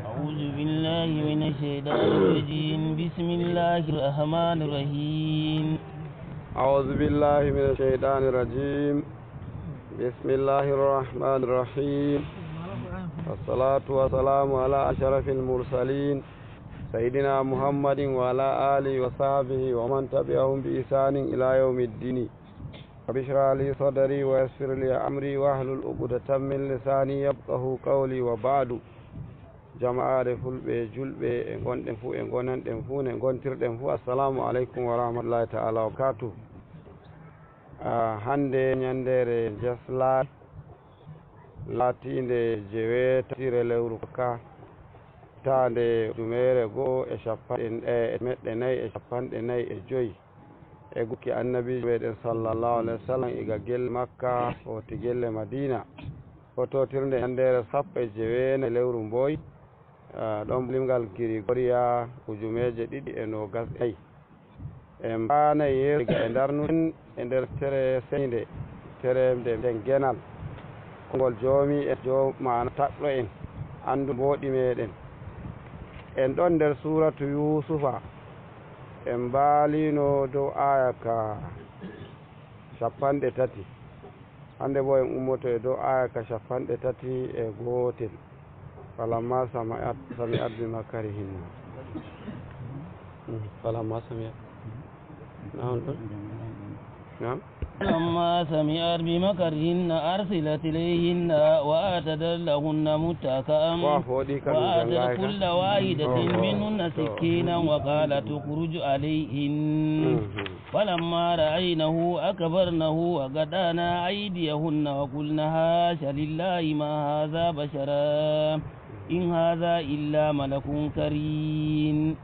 أعوذ بالله من الشيطان الرجيم بسم الله الرحمن الرحيم أعوذ بالله من الشيطان الرجيم بسم الله الرحمن الرحيم والصلاة والسلام على أشرف المرسلين سيدنا محمد وعلى آله وصحبه ومن تبعهم بإحسان إلى يوم الدين رب اشرح لي صدري ويسر لي أمري واحلل عقدة من لساني يفقه قولي وبعد jama'are fulɓe julɓe e gonɗen fuu e gonanɗen fuu ne gontirɗen fuu assalamu aleykum wa rahmatullahi taala wa barakatuh. Hande ñandere jesla laatinde jewetatire lewru ka tande ɗumere go'o e capanɗe e meɗɗe nayyi e capanɗe nayyi e joyyi e gukki annabijo meɗen sallallahu alayhi wa sallam iga gelle Makka hoti gelle Madina fototirde ñandere 19 lewru Mboyi ɗon limgal Girigoria 2024. En mbanayi yeeso e darnuɗen e nder tere senide terede nden genal kongol joomi e mana taɗɗo en andu mboɗi meɗen. En ɗon nder suratu Yusufa en mbaalino dow aya ka 30. Hande bo en ummoto e dow aya ka 31. Falamma sami'at bi makarihinna. Falamma sami'at. Na'am ɗon. Na'am. فلما سمعت بمكرهن أرسلت إليهن وآتت لهن متكئا وآتت كل واحدة منهن سكينا وقالت اخرج عليهن فلما رأينه أكبرنه وقطعن أيديهن وقلن حاش لله ما هذا بشرا إن هذا إلا ملك كريم.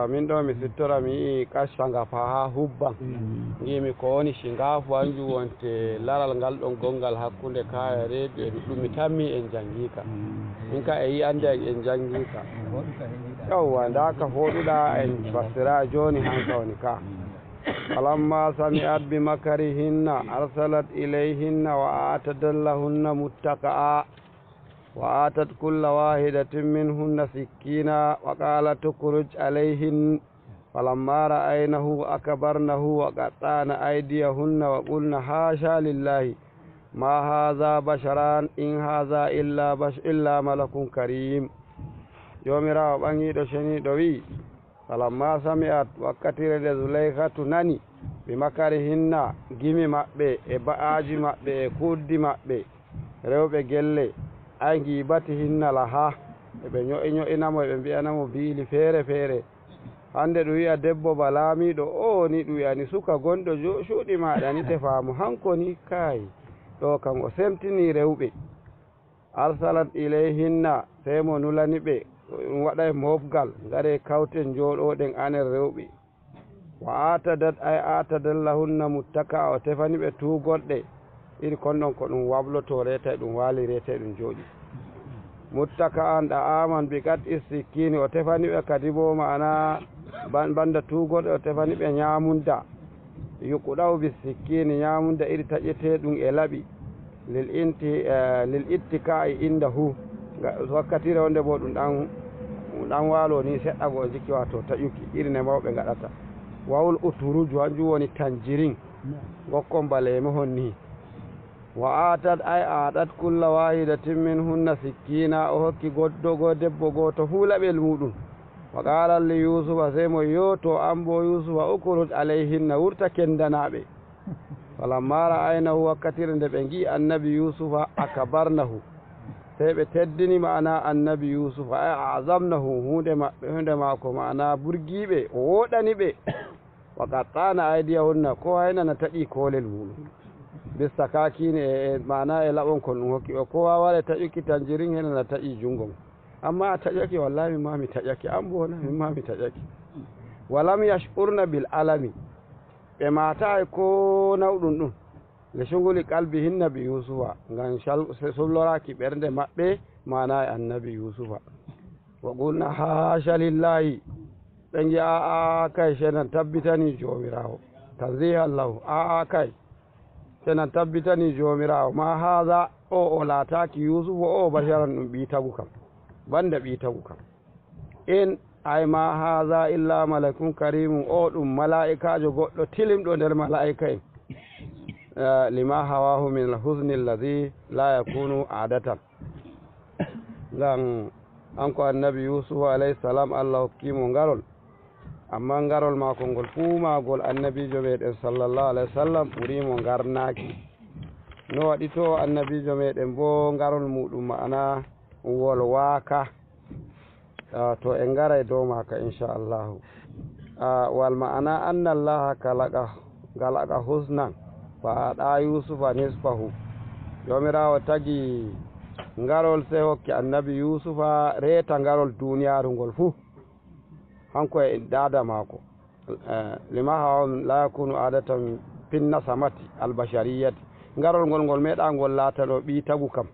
Min ɗo mi sittora mi yii kashfanga fa ha hubban ngimi ko woni shingafu hanjum wonte laral ngal ɗon gongal hakkunde kaya redu e ɗuɗɗum mi tammi en jangika min ka e yi ande en jangika yawwa nda ka foɗuɗa en fassira joni hanka woni ka falamma sami'at bi makarihinna arsalat ilayhinna wa atadallahunna muttaqa'a وآتت كل واحدة منهن سكينا وقالت اخرج عليهن فلما رأينه أكبرنه وقطعن أيديهن وقلن حاشا لله ما هذا بشرا إن هذا إلا ملك كريم. Joomiraawo ɓaŋiiɗo ceniiɗo wi'i falamma sami'at wakkatire nde Zulaykatu nani bi makarihinna gimi maɓɓe e ba'aaji maɓɓe e kuuddi maɓɓe rewɓe gelle ay gibati hinna laha eɓe ño'i ño'inamo eɓe mbiyanamo biili feere feere. Hande ɗum wiya debbo ba laamiɗo o ni ɗum wiyani suka gonɗo cuuɗi maɗa ni tefamo hanko ni kayi ɗo kam o semtini rewɓe. Arsalat ilayhinna sey mo nulani ɓe ɗum waɗay mofgal ngare kawten jooɗoɗen anen rewɓe. Wa atadat ay atadallahunna muttaka o tefani ɓe tugorɗe iri kon ɗon ko ɗum wabloto reta ɗum waali reta ɗum jooɗi muttaka an ɗa aman bi kat issikkini o tefani ɓe kadi bo mana banda tugorɗe o tefani ɓe ñamunda yukuɗaw bi sikkini ñamunda iri taƴete ɗum e laaɓi lil inti lil ittika'i inda hu wakkatire wonde bo ɗum ɗan waalo ni seɗɗa go jikki wato taƴuki iri ne mawɓe gaɗata wawul uturuju hanjum woni tanjirin gokkon balemo hon ni. Wa atat ay aɗat kulla wahidatin min hunna sikkina o hokki goddo go debbo goto fuu laɓel muɗum. Wa qala li Yusufa sey mo yo to an bo Yusufa ukhruj alayhinna wurta kendanaɓe. Falamma ra'aynahu wakkatire nde ɓe ngi'i annabi Yusufa akabarnahu sey ɓe teddini ma'ana annabi Yusufa ay azamnahu hunde maɓɓe hunde mako ma'ana burgiɓe o woɗani ɓe. Wa qattana aydiyahunna ko haynana taƴi kolel muɗum bista kakini e mana e laɓon kon ɗum hokki o kowa wara taƴuki tanjirin henana taƴi jungo mum. Amma a taƴaki wallahi min ma mi taƴaki an bona min ma mi taƴaki. Walam yashurna bil alami ɓe matayi ko nawɗum ɗum le shuguli qalbi hinna bi Yusufa ngam sulloraki ɓernde maɓɓe mana e annabi Yusufa. Wa qulna hasha lillahi ɓe ngi a a kay shenan tabbitani jomirawo Tanzihan lahu aa kay senan tabbitani jomirawo ma haha o laataki Yusufu o basharan ɗum ɓi tagu kam banda ɓi tagu kam in ay ma haha illa malakun karimum o ɗum mala'ikajo goɗɗo tilimɗo nder mala'ika en lima hawahu min alhusni alladi la yakunu adatan ngam anko annabi Yusufu alayhi salam Allah hokkimo ngarol amma ngarol mako ngol fuu magol annabijo meɗen sallallahu alayhi wa sallam ɓurimo ngarnaki no waɗi to annabijo meɗen bo ngarol muɗum ma'ana wolwaka to en ngaray dow maka inchallahu wal ma'ana anna allaha kalaqa husnan fa aɗa Yusufa nisfahu jomirawo tagi ngarol sey hokki annabi Yusufa reeta ngarol duniyaru ngol fuu hanko e dada mako lima hawa la yakunu adatan pinna samati albashariyati ngarol ngol ngol meeɗa ngol laatano ɓi tagu kam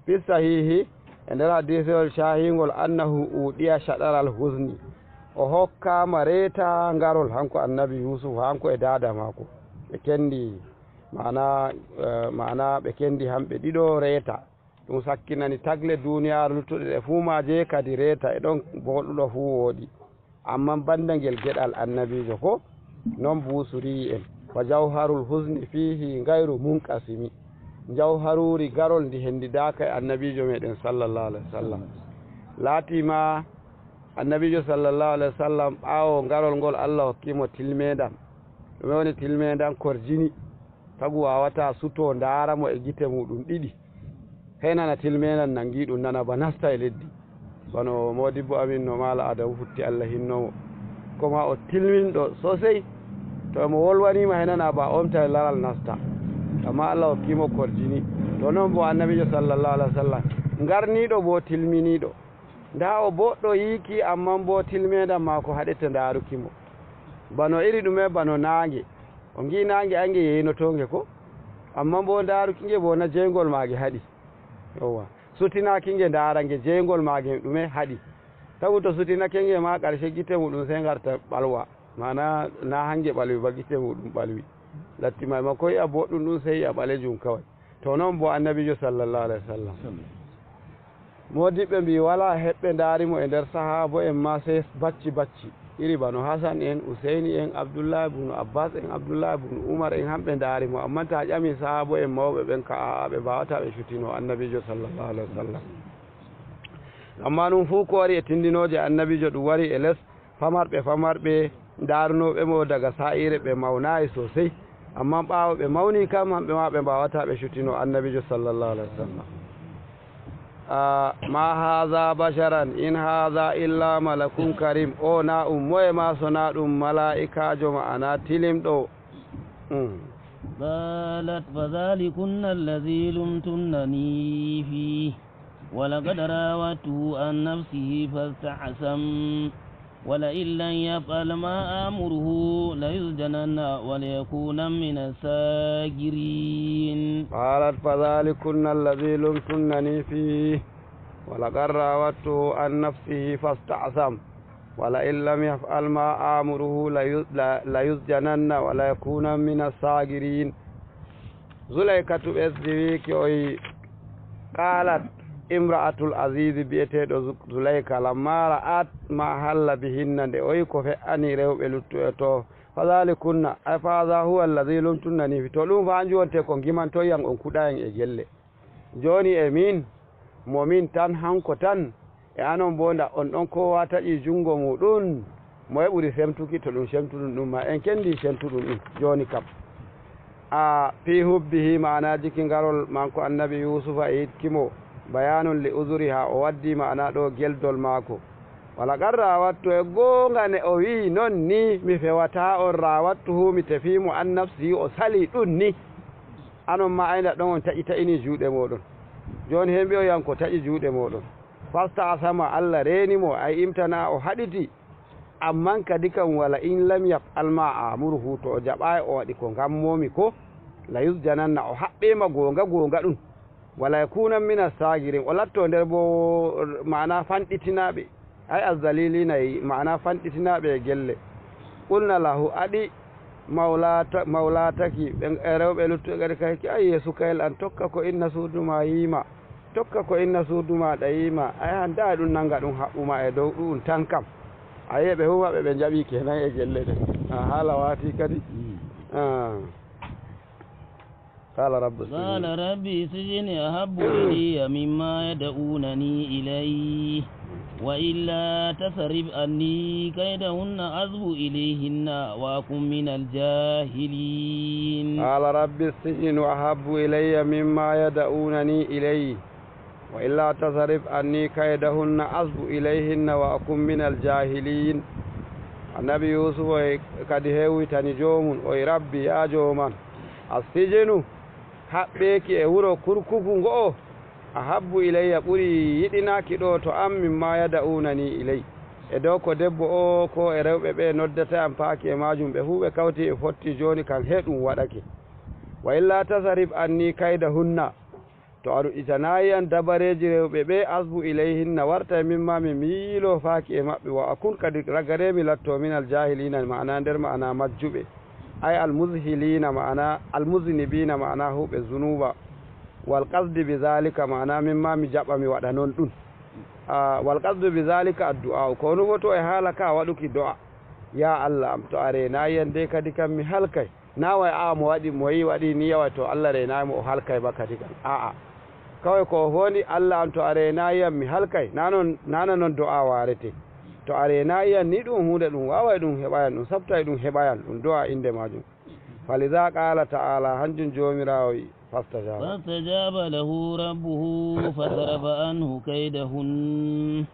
fi sahihi e nder hadisewol shahingol annahu uɗiya shaɗaral husni o hokkama reeta ngarol hanko annabi Yusuf hanko e dada mako ɓe kendi mana ɓe kendi hamɓe ɗiɗo reeta ɗum sakkinani tagle duniyaru luttuɗe ɗe fuu maje kadi reeta e ɗon boɗuɗo fuu wooɗi amma banda ngel geɗal annabijo ko noon buusuri en wa jawharul husni fihi gayru munkasimi jawharuri garol ndi hendidaka e annabijo meɗen sallallahu alaihi wa sallam laatima annabijo sallallahu alaihi wa sallam ɓaawo garol ngol Allah hokkimo tilmedam ɗume woni tilmedam korjini tagu wawata suto daramo e gite muɗum ɗiɗi henana tilmedan nangi ɗum nana ba nasta e leddi bano modibbo amin no mala Adamu futti Allah hinnomo koma o tilminɗo sosai to mo wolwanima henana ba omta e laral nasta amma Allah hokkimo korjini to noon bo annabijo sallallahu alaihi wa sallam garniɗo bo tilminiɗo nda o boɗɗo yiiki amma bo tilmedam mako haɗete darukimo bano iri ɗume bano naange o gi naange ange yeynotoge ko amma bo darukinge bo na jeygol mage haɗi yowa sutinakinge darange jeygol mage ɗume haɗi tagu to sutinakenge ma ƙarshe gite muɗum sey garta ɓalwa mana na hange ɓalwi ba gite muɗum ɓalwi latti maimako yi'a boɗɗum ɗum sey yi'a ɓalejum kawai to noon bo annabijo sallallahu alaihi wa sallam modiɓɓe mbi wala heɓɓe darimo e nder sahabo en ma sey bacci bacci iri bano Hasan en Useyni en Abdoullahi bunu Abbas en Abdoullahi bunu Oumar en hamɓe darimo amma ta ƴami sahabo en mawɓe ɓen ka aa ɓe mbawata ɓe cutino annabijo sallallahu alaihi wa sallam amma ɗum fuu ko wari e tindinoje annabijo ɗum wari e less famarɓe famarɓe darunoɓe mo daga sa'ire ɓe mawnayi sosai amma ɓaawo ɓe mawni kam hamɓe ma ɓe mbawata ɓe cutino annabijo sallallahu alaihi wa sallam ma haha basharan in haha illa malakun karim o na um moye ma sona ɗum mala'ikajo ma'ana tilimɗo قالت فذلكن الذي لمتنني فيه ولقد راودته عن نفسه فاستعصم ولئن لم يفعل ما آمره ليسجنن وليكون من الساجرين. قالت فذلكن الذي لمتنني فيه ولقد راودته عن نفسه فاستعصم ولئن لم يفعل ما آمره ليسجنن وليكون من الساجرين. زليكة ɓesdi oyi قالت imra'atul azizi biyeteɗo Zulayka lamma ra'at ma halla bihinna nde oyi ko fe'ani rewɓe luttuɓe to fadhalikunna ay fa huwa alladhi lumtunnani to ɗum fa anju wonte ko gimantoyan on kuɗayen e gelle joni e min mo min tan hanko tan e anon bo nda on ɗon kowa taƴi jungo muɗum moye ɓuri semtuki to ɗum semtuɗum ɗum ma en kendi semtuɗum ɗum joni kam a fi hubbihi manaji ki ngarol manko annabi Yusufa e yitkimo bayanun li uzuriha o waddi mana ɗo geldol maako wala qad rawattu e goonga ne o wi non ni mi fewata on rawattuhu mi tefimo an nafsihi o sali ɗum ni anon ma ayda ɗon on taƴi taƴini juuɗe moɗon joni hen o yan ko taƴi juuɗe moɗon fasta asama Allah renimo ay imtana o haɗiti amman kadi kam wala in lam yaf'al ma amuruhu to o jaɓayi o waɗi ko gammomi ko la yusjananna o haɓɓema gonga gonga ɗum wala yakuna mina sagirin o latto nder bo mana fanɗitinaɓe ay azzalilina mana fanɗitinaɓe e gelle qulna lahu aɗi Mawlataki ɓe rewɓe luttuɓe gari kayki ayye sukayel an tokka ko inna suudu ma yiima tokka ko inna suudu maɗa yiima a yahan da ɗum nanga ɗum haɓɓuma e dow ɗum tan kam ayiye ɓe fu maɓɓe ɓe jaɓi kenan e gelle ɗe haala waati kadi. قال رب السجن قال ربي السجن أحب إلي مما يدعونني إليه وإلا تصرف عني كيدهن أصب إليهن وأكن من الجاهلين. قال رب السجن أحب إلي مما يدعونني إليه وإلا تصرف عني كيدهن أصب إليهن وأكن من الجاهلين. النبي يوسف kadi hewitani jomum oy rabbi ya joman assijinu haɓɓeki e wuro kurkuku ngo'o ahabbu ilayya ɓuri yiɗinaki ɗo to am mimma yada'unani ilay e dow ko debbo o ko e rewɓe ɓe noddata am paaki e majum ɓe fuu ɓe kawti e fotti joni kan he ɗum waɗake. Wa illa tasarif anni kayda hunna to a ruɗitanayi an dabareji rewɓe ɓe asbu ilayhinna warta e mimma mi miilo faaki e maɓɓe wa akun kadi ragaremi latto min aljahilina ma'ana nder ma'ana majjuɓe ay almuzhilina ma'ana almuznibina ma'ana huɓe zunuba wal qasdi bi zalika ma'ana mimma mi jaɓa mi waɗa noon ɗum wal qasdu bi zalika addu'a ko nufoto e haala ka waɗuki do'a ya Allah am to a renayi yan de kadi kam mi halkay na way a mo waɗi mo yi waɗi ni yawa to Allah renayimo o halkay ba kadi kam a'a kawai ko foni Allah am to a renayi yam mi halkay nana noon do'a warete to a renayi yan ni ɗum hunde ɗum waway ɗum heɓayan ɗum sabtay ɗum heɓayan ɗum do'a inde majum. Falida qala ta'ala hanjum jomirawo wi فاستجاب له ربه فصرف عنه كيدهن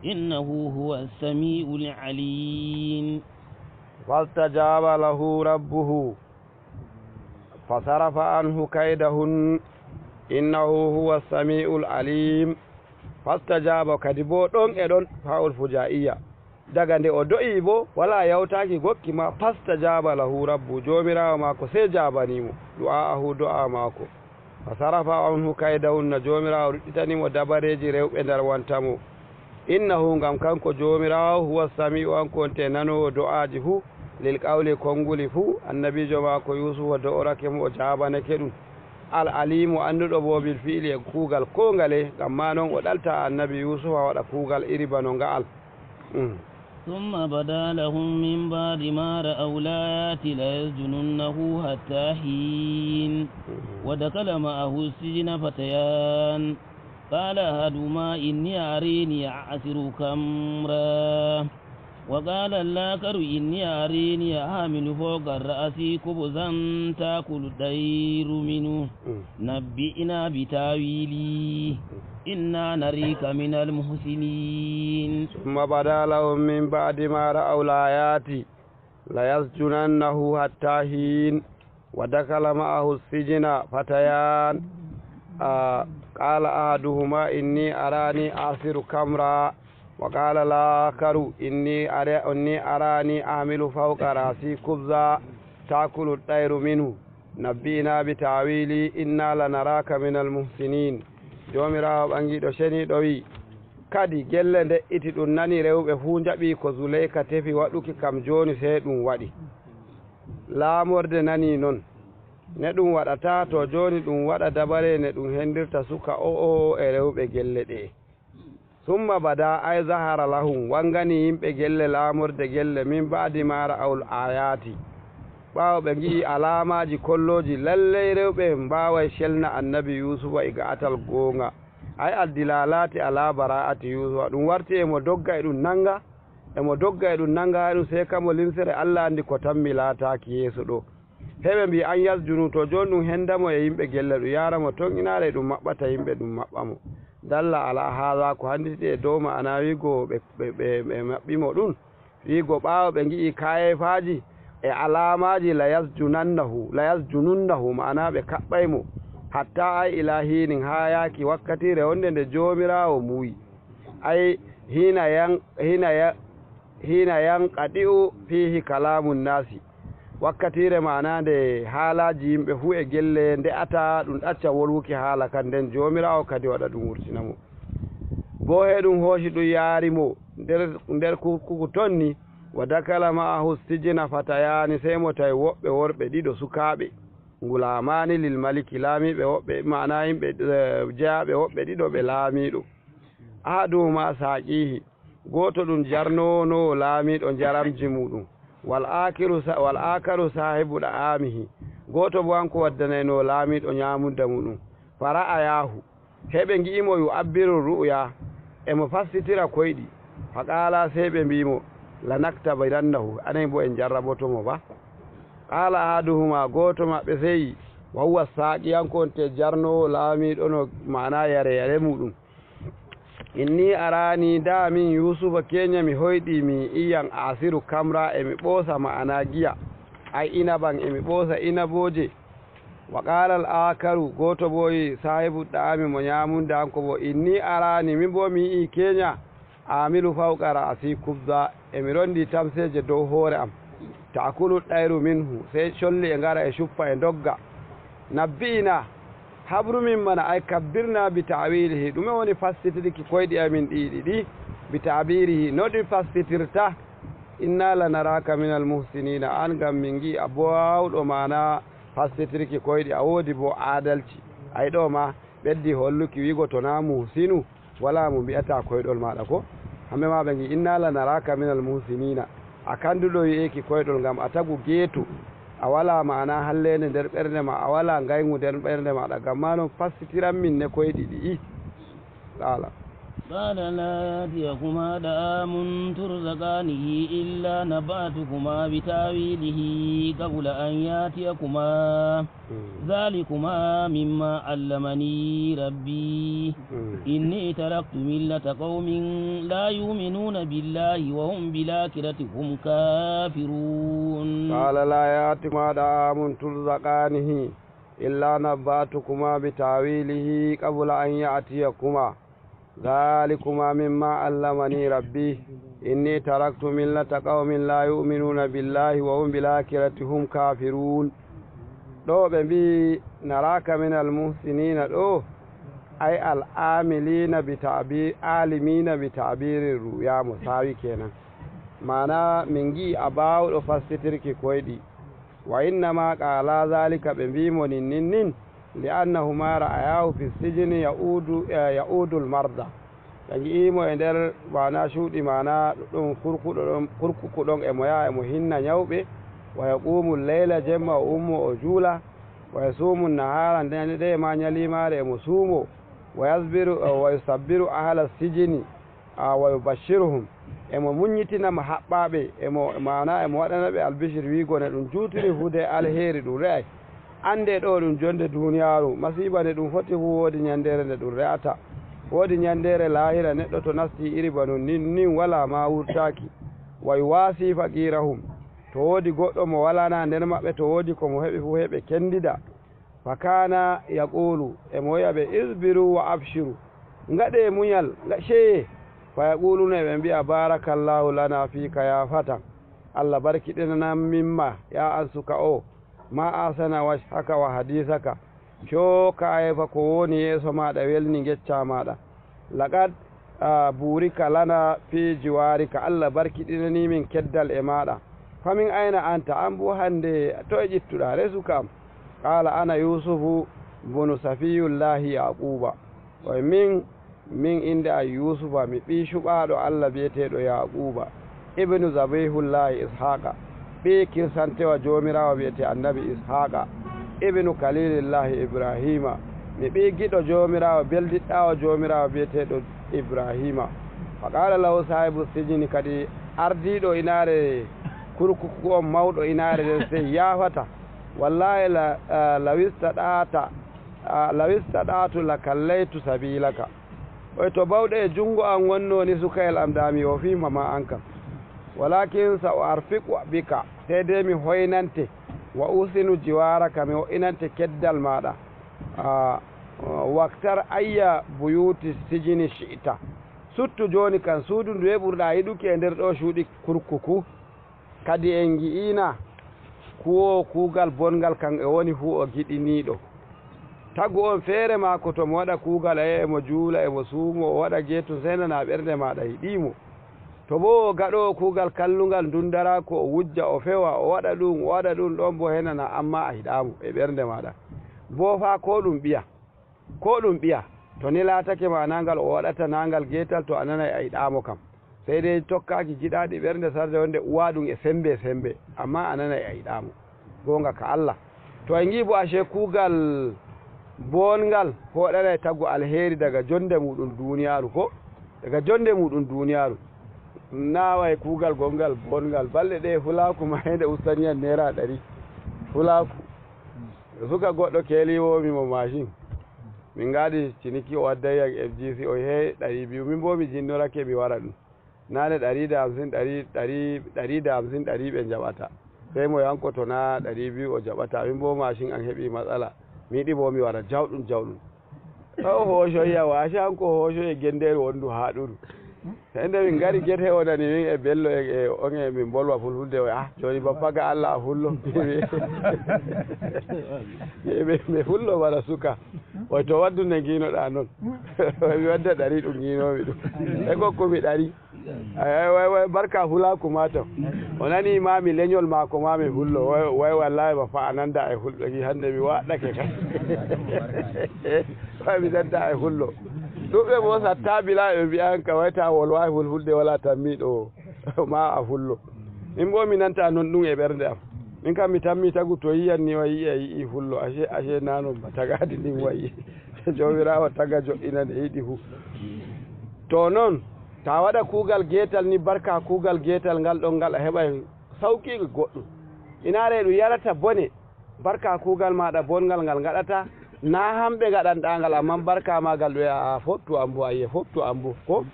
إنه هو السميع العليم. فاستجاب له ربه فصرف عنه كيدهن إنه هو السميع العليم. فاستجاب kadi bo ɗon e ɗon fa'ul fujaiya daga nde o do'i bo wala yawtaki gokki ma fastajaba lahu rabbu jomirawo mako sey jabanimo du'aahu do'a mako fasarafa anhu kaydahunna jomirawo ruɗɗitanimo dabareji rewɓe nder wantamo innahu ngam kanko jomirawo huwa sami'u an konte nanowo do'aji fuu lil qawli konnguli fuu annabijo mako yusufa do'orake mo o jabanake ɗum al alimu anduɗo bo bil fi'li e kuugal ko ngale ngam ma noon o ɗalta annabi yusufa waɗa kuugal iri bano nga'al. ثم بدا لهم من بعد ما رأوا الآيات ليسجننه حتى حين ودخل معه السجن فتيان قال أحدهما إني أريني أعصر خمرا وقال الآخر إني أريني أحمل فوق الرأس خبزا تأكل الطير منه نبئنا بتاويله إنا نريك من المحسنين. ثم بدا لهم من بعد ما رأوا الآيات ليسجننه حتى حين ودخل معه السجن فتيان قال أحدهما إني أراني أعصر خمرا وقال الآخر إني أراني أحمل فوق رأسي خبزا تأكل الطير منه نبئنا بتأويله إنا لنراك من المحسنين. Jomirawo ɓangiɗo ceniɗo wi kadi gelle nde iti ɗum nani rewɓe fuu jaɓi ko Zuleyka tefi waɗuki kam joni sey ɗum waɗi laamorde nani noon ne ɗum waɗata to joni ɗum waɗa dabare ne ɗum hendirta suka o e rewɓe gelle ɗe. Summa bada ay zahara lahum wangani yimɓe gelle laamorde gelle min baadi ma ra'awul ayati ɓaawo ɓe ngi'i alamaji kolloji lalley rewɓe mbaway selna annabi yusufa e ga'atal goonga ay addilalati ala bara'ati yusufa ɗum warti emo dogga e ɗum nanga emo dogga e ɗum nanga ɗum sey kamo limsere Allah andi ko tammi laataki yeeso ɗo heɓe mbi an yasjunu to joni ɗum hendamo e yimɓe gelle ɗum yaramo ton inare ɗum maɓɓata yimɓe ɗum maɓɓamo dalla ala haha ko handiti e dow ma'ana wiigo ɓe maɓɓimo ɗum wiigo ɓaawo ɓe ngi'i kayefaji e alamaji la yasjununnahu ma'ana ɓe kaɓɓaymo hatta ay ila hinin ha yaaki wakkatire wonde nde jomirawo muuyi ay hina yanqadi'u fihi kalamun nasi wakkatire ma'ana nde haalaji yimɓe fuu e gelle nde'ata ɗum ɗacca wolwuki haala kan nden jomirawo kadi waɗa ɗum wurtinamo bo he ɗum hoosi ɗum yaarimo nder kurkuku ton ni Wa dakala ma'ahu sijina fatayani, sey mo tawi woɓɓe worɓe ɗiɗo sukaaɓe ngulamani lil maliki, laamiɓe woɓɓe, mana yimɓe jeyaɓe woɓɓe ɗiɗo ɓe laamiɗo. Ahaduhuma saaqihi, goto ɗum jarnowonowo laamiɗo jaramji muɗum, wal akiru wal akaru sahibu ɗa'amihi, goto bo hanko waddanayno laamiɗo ñamudda muɗum. Fara'a yahu heɓe gi'imo yu abbiru ru'ya, emo fassitira koyɗi. Fa qala, sey ɓe mbimo lanaktabirannahu, anen bo en jarrabotomo ba. Qala ahaduhuma, goto maɓɓe seyi wa huwa saaqiyankonte jarnowo laamiɗo no mana yare yare muɗum. Inni arani da min Yusufa kenya mi hoyɗi mi iyan asiru kamra, emi ɓoosa ma'ana giya ay inaban, emi ɓoosa inaboje. Wa qala al akaru, goto bo sahibu ɗami mo ñamunda hanko bo, inni arani min bo mi yi'i kenya amilu fawqa ra'asi kubza, emi rondi tamseje dow hoore am, taakulu ɗayru minhu, sey colli e ngara e cuppa e dogga. Nabbi'ina, habrumin mana ay kabbirna bi tawilihi, ɗume woni fassitirki koyɗi amin ɗiɗi ɗi bi tabirihi, no ɗi fassitirta. Inna lanaraka min al muhsinina, an gam min gi a bowɗo mana fassitirki koyɗi, a woodi bo adalci. Ay ɗo ma ɓeddi holluki wigo to na muhsinu wala mo mbiyata koyɗol maɗa ko hamɓe ma ɓe gi inna lanaraka min al muhsinina, a kanduɗo wi'eki koyɗol gam a tagu geeto, a wala mana hallende nder ɓernde ma, a wala ngaygu nder ɓernde maɗa, gam ma noon fassitiran min ne koyɗi ɗi'i. Qala قال لا يأتيكما دعام ترزقانه إلا نبأتكما بتاويله قبل أن يأتيكما، ذلكما مما علمني ربي، إني تركت ملة قوم لا يؤمنون بالله وهم بالآخرة هم كافرون. قال لا يأتيكما دعام ترزقانه إلا نبأتكما بتاويله قبل أن يأتيكما، ذلكما مما علمني ربي، إني تركت ملة قوم لا يؤمنون بالله وهم بالآخرة هم كافرون. ɗo ɓe mbi naraka min almuhsinina, ɗo ay al amilina bi tabi alimina bi tabiri ruya mo sawi kenan, mana min gi a bawɗo fassitirki koyɗi. Wa innama qala zalika, ɓe mbimo nin nin nin li annahuma ra'ayahu fi sijini ya'udu ya'udul marda, ɓe gi'imo e nder mana cuuɗi mana ɗum kurkuɗo ɗon kurkuku ɗon, emo yaha emo hinna ñawɓe. Wa yaqumu leyla, jemma o ummo o juula, wa yasumu nahara, nde ma ñalimare emo suumo, wa yasbiru wa yusabbiru ahla sijini wa yubashiruhum, emo muñitinama haɓɓaɓe, emo mana emo waɗana ɓe albishir wiigone ɗum juutiri hude alheri ɗum re'ay. Ande ɗo ɗum jonde duniyaru masiba nde ɗum foti fu woodi ñandere nde ɗum re'ata, woodi ñandere lahira neɗɗo to nasti iri bano nin nin wala ma wurtaki. Way waasi faqirahum, to woodi goɗɗo mo walana nder maɓɓe, to woodi komo heɓi fu heɓe kendida. Fa kana yaqulu, emo wiya ɓe isbiru wa abshiru, ngaɗe muñal ceye. Fa yaquluna, eɓe mbiya barakallahu lana fika ya fatan, Allah barkiɗinanan mimma ya an suka o, ma asana washhaka wa hadisaka, coka ayefa ko woni yeeso maɗa welni gecca maɗa. Laqad burika lana fi jiwarika, Allah barkiɗinanimin keddal e maɗa. Famin ayna anta, an bo hande to e ƴittuɗa resu kam. Qala ana Yusufu bunu Safiyullahi Yaquba, oy min inde a Yusufa, mi ɓi cuɓaɗo Allah biyeteɗo Yaquba, ibnu Zabihullahi Ishaqa, ɓi kirsantewa jomirawo wiyete annabi Ishaqa, ibnu Kalilillahi Ibrahima, mi ɓi giɗo jomirawo beldiɗɗawo jomirawo biyeteɗo Ibrahima. Fa qala lahu sahibu sijini, kadi ardiɗo inare kurkuku on mawɗo inare nden sey yafata, wallahi lawista ɗatu la kallaytu sabilaka, oy to bawɗe e junngo an wonno ni sukayel am dami o fima ma an kam, walakin sa o arfiqu bika, sey de mi hoynante, wa usinu jiwaraka, mi wo'inante keddal maɗa, waktar ayya buyuti sijini shi'ta, suttu joni kan suudu ndu heɓurɗa yiɗuki e nder ɗo cuuɗi kurkuku. Kadi en gi'ina kuwo kuugal bongal kan e woni fu o giɗiniɗo tagu on feere maako, to mo waɗa kuugal e emo juula emo suumo o waɗa geetu senana ɓernde maɗa yiɗimo. To bo gaɗo kuugal kallungal dundarako o wujja o fewa o waɗa ɗum o waɗa ɗum ɗon bo henana, amma a hiɗamo e ɓernde maɗa. Bo fa ko ɗum ɓiya, ko ɗum ɓiya to ni laatake manangal o waɗata nangal getal, to a nanay a yiɗamo kam, sey dai tokkaki giɗaɗi ɓernde sarde wonde uwa ɗum e sembe sembe, amma a nanay a yiɗamo gonga ka Allah. To a gi bo ashe kuugal bongal hoɗanay taggu alheri daga jonde muɗum duniyaru, ko daga jonde muɗum duniyaru naway kuugal gongal bongal. Balɗe ɗe fulaku ma hende ustaniyan naira 100 fulaku suka goɗɗo keliwomi mo machine min gaɗi ciniki o waddayyan FGC o he 200, min bo mi jinnorake mi wara ɗum nane 150, ɗari ɗari 150 ɗari ɓe jaɓata, sey mo yankoto na 200 o jaɓata. Min bo machine an heeɓi matsala, mi yiɗi bo mi wara jawɗum jawɗum. O hocoyya wasi hanko hocoye gendere wondu haɗuru. Nde min gari guete o nani min e Bello e on e min bolwa fulfulde o, ah joni bappa ga Allah a fullo, mi fullo wara suka oy to waddu nde guinoɗa noon mi wadda ɗari ɗum guinomi ɗum e gokkumi ɗari way way barka fulaku ma taw o nani mami leñol mako mami fullo way wallahi bappa a nanda e fulɓe gi hande mi waɗake kay way mi nanda e fullo. Ɗuɓɓe bo sattabila ɓe mbiyan ka wayta wolwawi fulfulde wala tammiɗo ma a fullo. Min bo mi nanta noon ɗum e ɓernde am, min kam mi tammi tagu to yiyan ni wa yiya yii fullo, ashe ashe nanon ba tagadi ndin wayi jomirawo taga joƴƴina nde yiɗi fu. To noon ta waɗa kuugal getal ni barka kuugal getal ngal ɗon ngal a heɓay sawki goɗɗum inare ɗum yarata bone barka kuugal maɗa bongal ngal gaɗata na hamɓe gaɗanɗangal, amma barka magal ɗo a fottu an bo ayiye fottu an bo ko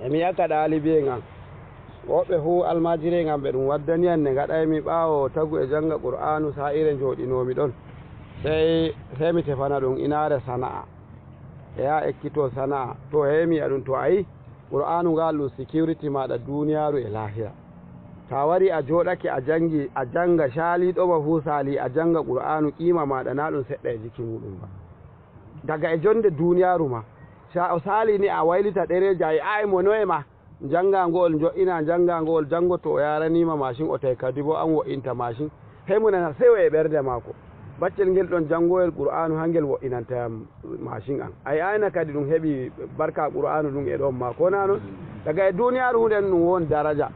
emi yakka ɗalibi en an woɓɓe fu almajiri en an ɓe ɗum waddani an nde gaɗaymi ɓaawo tagu e janga qur'anu sa'ire joɗinomi ɗon sey sey mi tefana ɗum inare sana'a e yaha ekkito sana'a. To hemi aɗum to ayi qur'anu ngal ɗum sécurité maɗa duniyaru e lahira. Ta wari a joɗake a jangi a janga caliɗoma fu sali a janga qur'anu qima maɗa na ɗum seɗɗa e jikki muɗum ba daga e jonde duniyaru ma. Sa o sali ni a waylita ɗereji ayi ay monoye ma janga ngol jo'ina janga ngol jango to o yaranima machine o tawi kadi bo an wo'inta machine hemunana sewo e ɓerde mako. Baccel ngel ɗon jangoyel qur'anu ha ngel wo'inanta machine an ay ayna kadi ɗum heeɓi barka qur'anu ɗum e ɗon ma ko na noon daga e duniyaru hunden ɗum won daraja.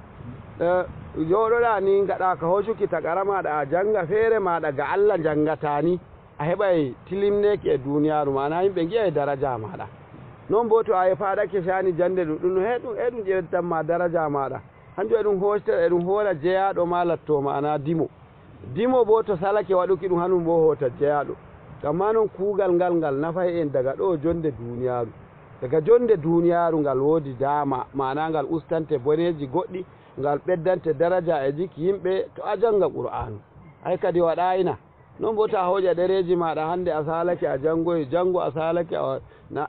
Joɗoɗa ni gaɗa ka hocuki takara maɗa a janga feere maɗa ga Allah jangata ni a heɓay tilimneki e duniyaru mana yimɓe giya e daraja maɗa. Noon bo to a faɗake shani jande ɗum ɗum he ɗum e ɗum ƴewtanma daraja maɗa hanjum eɗum hocta eɗum hoola jeyaɗo ma latto mana dimo dimo bo to salake waɗuki ɗum hanum bo hota jeyaɗo. Amma noon kuugal ngal ngal nafay en daga ɗo jonde duniyaru, daga jonde duniyaru ngal woodi dama mana ngal ustantee boneji goɗɗi ngal ɓeddante daraja e jikki yimɓe to a janga qur'anu ay kadi waɗayina. Noon bo ta hooƴa ɗereji maɗa hande a salake a jangoyi jango a salake a na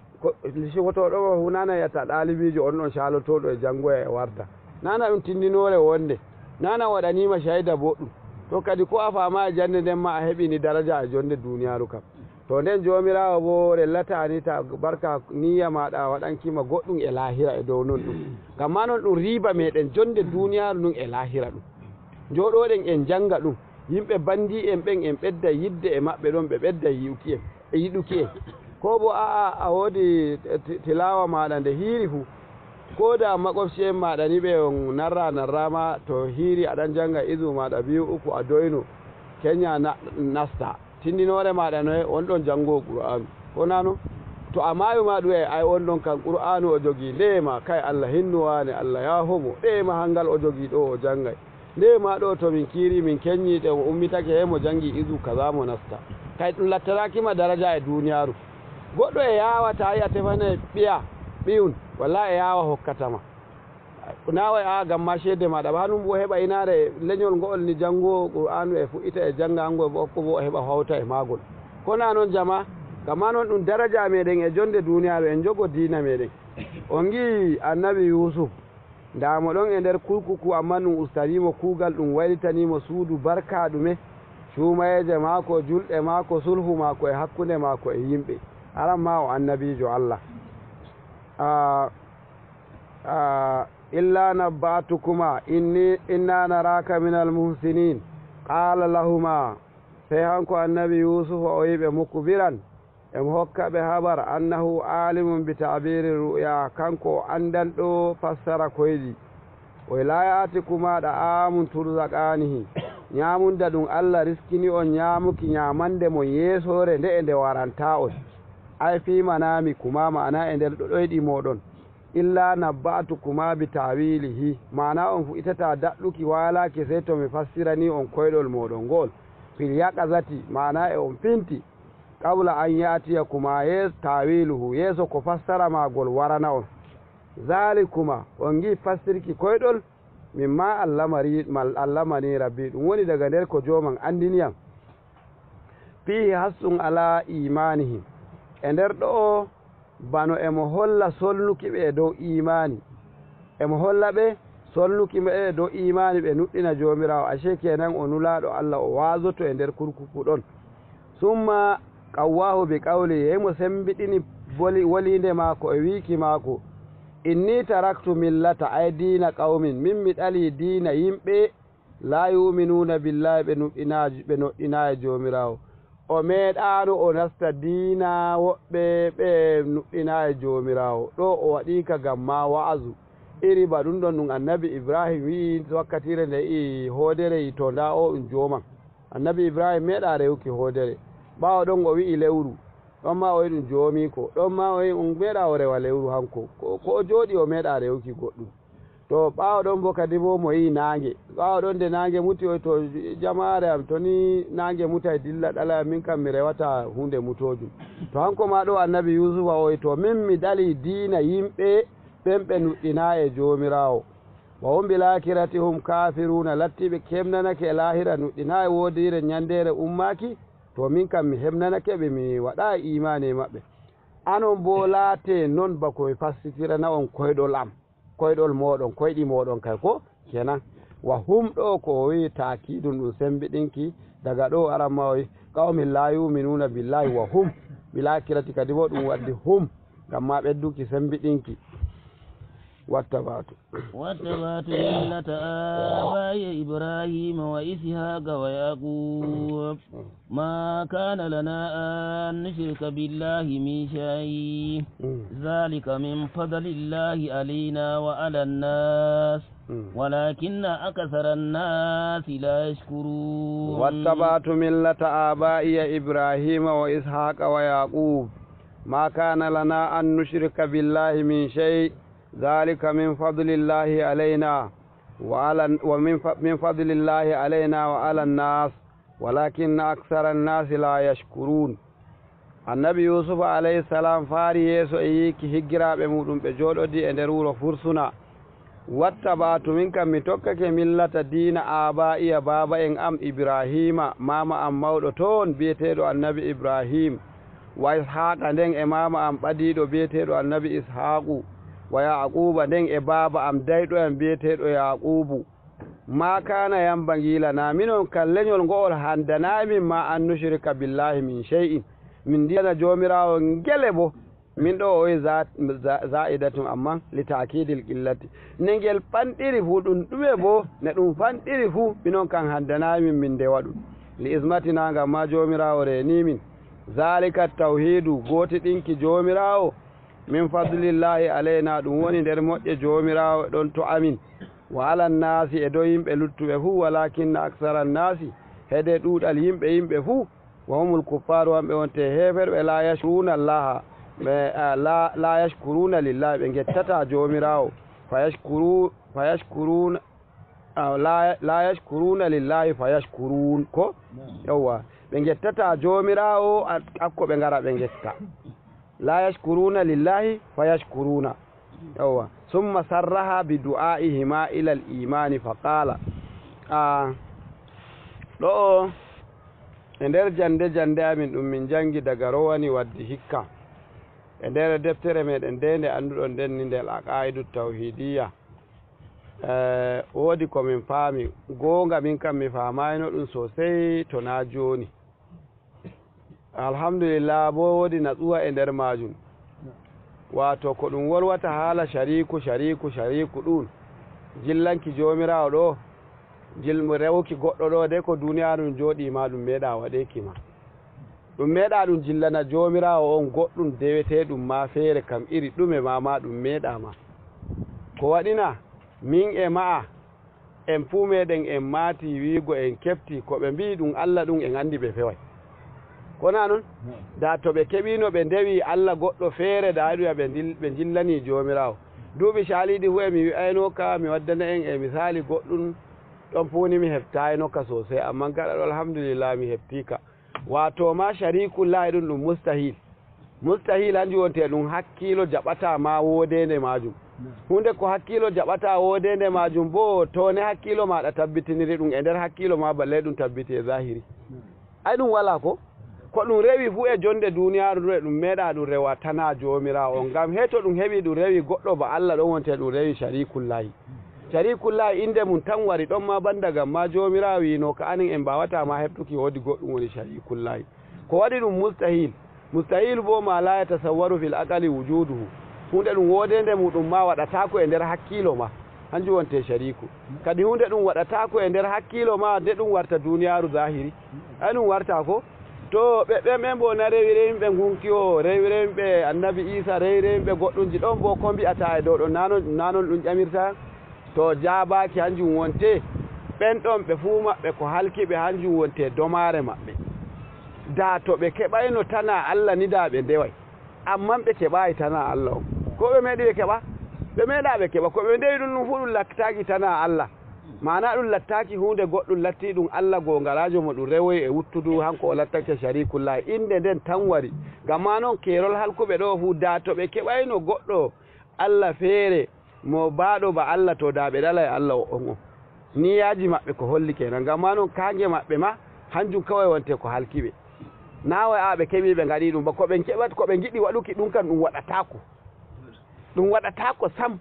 sifotoɗo fu nana yiyata ɗalibijo on ɗon calotoɗo e jangoya e warta nana ɗum tindinore wonde nana waɗanima shayda boɗɗum. To kadi ko a fama e jande nden ma a heeɓini daraja e jonde duniyaru kam. To nden jomirawo bo rellata ni ta barka niyya maɗa waɗankima goɗɗum e lahira e dow noon ɗum ngam ma noon ɗum riba meɗen jonde duniyaru ndun e lahira ɗum joɗoɗen en janga ɗum yimɓe bandi en ɓen en ɓedda yidde e maɓɓe ɗon ɓe ɓedda yi'uki en e yiɗuki en. Ko bo a'a a woodi tilawa maɗa nde hiiri fu ko da makwabci en maɗa ni ɓe on narra narrama to hiiri aɗan janga izu maɗa 2 3 a doyno kenya nasta tindinore maɗa noye on ɗon jango qur'anu ko nano to a mayu ma ɗum e ay on ɗon kam qur'anu o jogui ndema kay Allah hinnuwane Allah yahomo ɗema hangal o jogui ɗo o jangay ndema ɗo to min kiiri min keññiɗe o ummitake he mo jangi izu kaza mo nasta kay ɗum lattarakima daraja e duniyaru. Goɗɗo e yawata ayi a tefane ɓiya ɓiyun walla e yawa hokkatama naway a gam ma ceede maɗa ba hanum bo heɓa inare leñol ngol ni jango qur'anu e fuɗɗita e janga ngo hokko bo o heɓa hawta e magol. Kono noon jama gam ma noon ɗum daraja meɗen e jonde duniyaru en jogo dina meɗen. On gi annabi Yusuf ndamo ɗon e nder kurkuku amma ɗum ustanimo kuugal ɗum waylitanimo suudu barka ɗume cumayeje mako julɗe mako sulhu mako e hakkunde mako e yimɓe aran ma o annabijo Allah. Illa nabbatukuma inni inna naraka min almuhsinin. Qala lahuma, sey hanko annabi Yusufa o yiɓe mukbiran, emo hokka ɓe habar annahu alimun bi tabiri ru'ya, kanko o andan ɗo fassara koyɗi. O la yatikuma da'amun turzaqanihi, ñamunda ɗum Allah riskini on ñamuki ñamande mon yeesore nde e nde waranta on. Ay fi manami kuma, ma'ana e nder ɗoɗoyɗi moɗon. Illa nabba'tukuma bi tawilihi, ma'ana on fu itata daɗɗuki walaki sey to mi fassirani on koyɗol moɗon ngol. Fil yaqazati, ma'ana e on finti qabla an yatiya kuma yes tawiluhu, yeeso ko fassara magol warana on. Zalikuma on gi fassirki koyɗol mimma allamani rabbi, ɗum woni daga nder ko joman andiniyam. Fihi hassun ala imanihim, e nder ɗo bano emo holla solnuki ɓe e dow imani, emo holla ɓe solnuki ɓe e dow imani, ɓe nuɗɗina jomirawo. Ashe kenan o nulaɗo Allah o wazoto e nder kurkuku ɗon. Summa qawwahu bi qawli, yeymo sembiɗini wolinde mako e wiki mako, inni taraktu millata ay dina qaumin, min mi ɗali dina yimɓe la yuminuna billahi, ɓe nuɗɗina e jomirawo. O meeɗano o nasta diina woɓɓe ɓe nuɗɗina e jomirawo. Ɗo o waɗi ka gam ma wa'azu iri ba ɗum ɗon ɗum annabi Ibrahim wi wakkatire nde i hoodere yi to nda o ɗum joman. Annabi Ibrahim meeɗa rewki hoodere, ɓawo ɗon o wi'i lewru, ɗon ma o wi ɗum jomiko, ɗon ma o wi on meeɗa o rewa lewru hanko ko o jooɗi o meeɗa rewki goɗɗum. To ɓawo ɗon bo kadi bo mo yi naange, ɓawo ɗon nde naange muti o to jamare am to ni naange mutay dilla ɗala, min kam mi rewata hunde mutojum. To hanko ma ɗo annabi Yusufa o wi to min mi ɗali diina yimɓe ɓen ɓe nuɗɗina e jomirawo. Wa hum bilakirati hum kafiruna, lattiɓe kemnanake e lahira nuɗɗina e wodire ñandere ummaki. To min kam mi hemnanake ɓe, mi waɗa imani e maɓɓe. Anon bo laate noon bako mi fassitirana on koyɗol am, koyɗol moɗon, koyɗi moɗon kay ko kenan. Wa hum ɗo ko wi takidum ɗum sembiɗinki daga ɗo aranma o wi qawmin la yuminuna billahi wa hum bilakirati, kadi bo ɗum waddi hum ngam ma ɓedduki sembiɗinki. Wattabatu wattabatu millata abai Ibrahima wa Ishaqa wa Yaqub, ma kana lana an nushrika billahi min shay, dhalika min fadlillahi alayna wa ala nnas, walakinna akthara nnasi la yashkurun. Wattabatu millata abai Ibrahima wa Ishaqa wa Yaqub, ma kana lana an nushrika billahi min shay, ذلك من فضل الله علينا وعلى ومن من فضل الله علينا وعلى الناس، ولكن أكثر الناس لا يشكرون. Annabi Yusuf alayhi salam faari yeeso e yiiki higgiraaɓe muɗum ɓe jooɗodi e nder wuro fursuna. Wattabatu min kam mi tokkake millata diina aba'iya baaba en am Ibrahima, mama am mawɗo toon biyeteɗo annabi Ibrahim, wa Ishaqa nden e mama am ɓadiɗo biyeteɗo annabi Ishaqu, wa Yaquba nden e baaba am dayɗo en biyeteɗo Yaqubu. Ma kana yambagilana minon kan leñol ngo'ol handanamin ma an nushrika billahi min shay'in, min ndiyana jomirawo ngele bo min ɗo o wi za'idatum, amma li takidil qillati, ne ngel fanɗiri fu ɗum ɗume bo ne ɗum fanɗiri fu minon kan handanamin min ndewa ɗum li ismatina, ngam ma jomirawo renimin. Zalika tawhidu, goti ɗinki jomirawo min fadlillahi alayna, ɗum woni nder moƴƴe jomirawo ɗon to amin, wa ala nnasi e dow yimɓe luttuɓe fuu, walakinna aksara nnasi heede ɗuuɗal yimɓe yimɓe fuu, wa humul kuffaru wamɓe wonte heferɓe, la yashkuruna allaha, ɓe la yashkuruna lillahi, ɓe gettata jomirawo, fayashkuruna la yashkuruna lillahi fayashkurun ko yawwa, ɓe gettata jomirawo akko ɓe ngara ɓe getta, la yashkuruna lillahi fayashkuruna yawwa. Summa sarraha bi du'aihima ila al imani faqala. Ɗo e nder jande jande amin ɗum min jangi daga rowani waddi hikka e nder deftere meɗen nde nde annduɗon nden ni nder aqaidu tawhidiya. Woodi ko min faami goonga min kam mi faamayno ɗum sosai to na jooni. Alhamdulillah bo woodi natsuwa e nder majum, wato ko ɗum wolwata haala shariku shariku shariku ɗum Jillanki jomirawo ɗo jilmu rewki goɗɗo ɗo de ko duniyaru ɗum jooɗima ɗum meeɗa waɗeki ma ɗum meeɗa ɗum jillana jomirawo on goɗɗum deweteɗum ma feere kam iri ɗume ma ɗum meeɗama ko waɗina min e ma'a en fuu meɗen en maati wiigo en kefti ko ɓe mbi ɗum Allah ɗum en andi ɓe feway kona noon da to ɓe keɓino ɓe ndewi Allah goɗɗo feere da ɗuya ɓe jillani jomirawo duuɓi caliɗi fu emi wi'ayno ka mi waddana en e misali goɗɗum ɗon funi mi heftayno ka sosai amma gaɗa ɗo alhamdulillah mi hefti ka wato ma sharikullahi ɗum ɗum mustahil mustahil hanjum wonte ɗum hakkilo jaɓata ma wodende majum hunde ko hakkilo jaɓata wodende majum bo to ne hakkilo maɗa tabbitiniri ɗum e nder hakkilo ma balle ɗum tabbiti e zahiri ay ɗum wala ko ɗum rewi fu e jonde duniyaru ndu e ɗum meeɗa ɗum rewa tana jomirawo on ngam he to ɗum heɓi ɗum rewi goɗɗo ba Allah ɗon wonte ɗum rewi sharikullahi sharikullahi inde mum tan wari ɗon ma banda gam ma jomirawo wino ka anin en mbawata ma heɓtuki wodi goɗɗum woni sharikullahi ko waɗi ɗum mustahil mustahil bo ma la yatasawwaru fil aqali wujuduhu hunde ɗum wodende muɗum ma waɗatako e nder hakkilo ma hanjum wonte shariku kadi hunde ɗum waɗatako e nder hakkilo ma nde ɗum warta duniyaru zahiri ay ɗum warta ko to ɓe ɓen bo na rewire yimɓe gunki o rewire yimɓe annabi Isa rewire yimɓe goɗɗumji ɗon bo ko mbi'ata e dow ɗon nanon ɗum ƴamirta to jaabaki hanjum wonte ɓen ɗon ɓe fuu maɓɓe ko halkiɓe hanjum wonte domare maɓɓe da to ɓe keɓayno tana Allah ni da ɓe ndeway amma ɓe keɓayi tana Allah on ko ɓe meeɗi ɓe keɓa ɓe meeɗa ɓe keɓa ko ɓe ndewi ɗum ɗum fuu ɗum lattaki tana Allah mana ɗum lattaki hunde goɗɗum latti ɗum Allah gongarajo mo ɗum rewoy e wuttudu hanko o lattake sharikullahi inde nden tan wari ngam ma noon kerol halkuɓe ɗo fuu da to ɓe keɓayno goɗɗo Allah feere mo baaɗo ba Allah to da ɓe ɗala e Allah on o niyaji maɓɓe ko holli kenan ngam ma noon kange maɓɓe ma hanjum kawai wonte ko halkiɓe naway a ɓe keɓi ɓe gaɗi ɗum ba ko ɓe keɓat ko ɓe giɗi waɗuki ɗum kam ɗum waɗatako ɗum waɗatako sam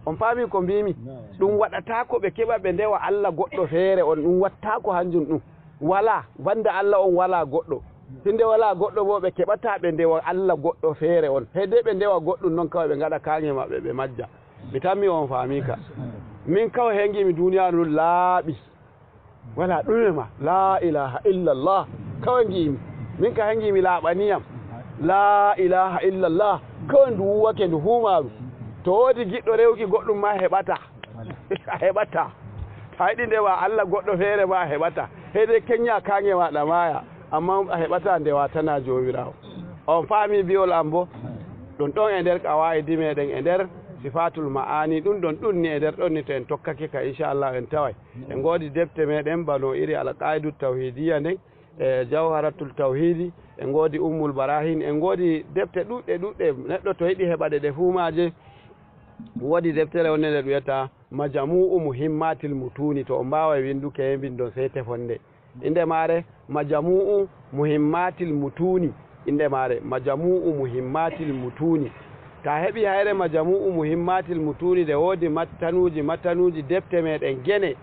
on faami ko mbimi ɗum waɗatako ɓe keɓa ɓe ndewa Allah goɗɗo feere on ɗum wattako hanjum ɗum wala banda Allah on wala goɗɗo tinde wala goɗɗo bo ɓe keɓata ɓe ndewa Allah goɗɗo feere on hede ɓe ndewa goɗɗum noon kawai ɓe gaɗa kaŋe maɓɓe ɓe majja mi tanmi on faami ka min kawai hengimi duniyaru ndu laaɓi wala ɗume ma la ilaha illallah kawai ngimi min ka hengimi laaɓaniyam la ilaha illallah kawai ndu wuwake ndu humaru to woodi giɗɗo rewki goɗɗum ma heɓata a heɓata ta yiɗi ndewa Allah goɗɗo feere ma a heɓata hede keña kaŋe maɗa maaya amma a heɓata ndewa tana jomirawo on faami biyol am bo ɗum ɗon e nder qawaidi meɗen e nder sifatul ma'ani ɗum ɗon ɗum ni e nder ɗon ni to en tokkake ka inchallah en taway en goodi defte meɗen bano iri alqaidu tawhidiya nden e jawharatul tawhidi en goodi ummul barahin en goodi defte ɗuɗɗe ɗuɗɗe neɗɗo to yiɗi heɓaɗe ɗe fuu maje woodi deftere wonde nde ɗum wiyata majamu'u muhimmatil mutuni to on mbawai winduke he bindon sey tefonde inde maare majamu'u muhimmatil mutuni inde maare majamu'u muhimmatil mutuni ta heɓi hayre majamu'u muhimmatil mutuni nde woodi mattanuji defte meɗen gene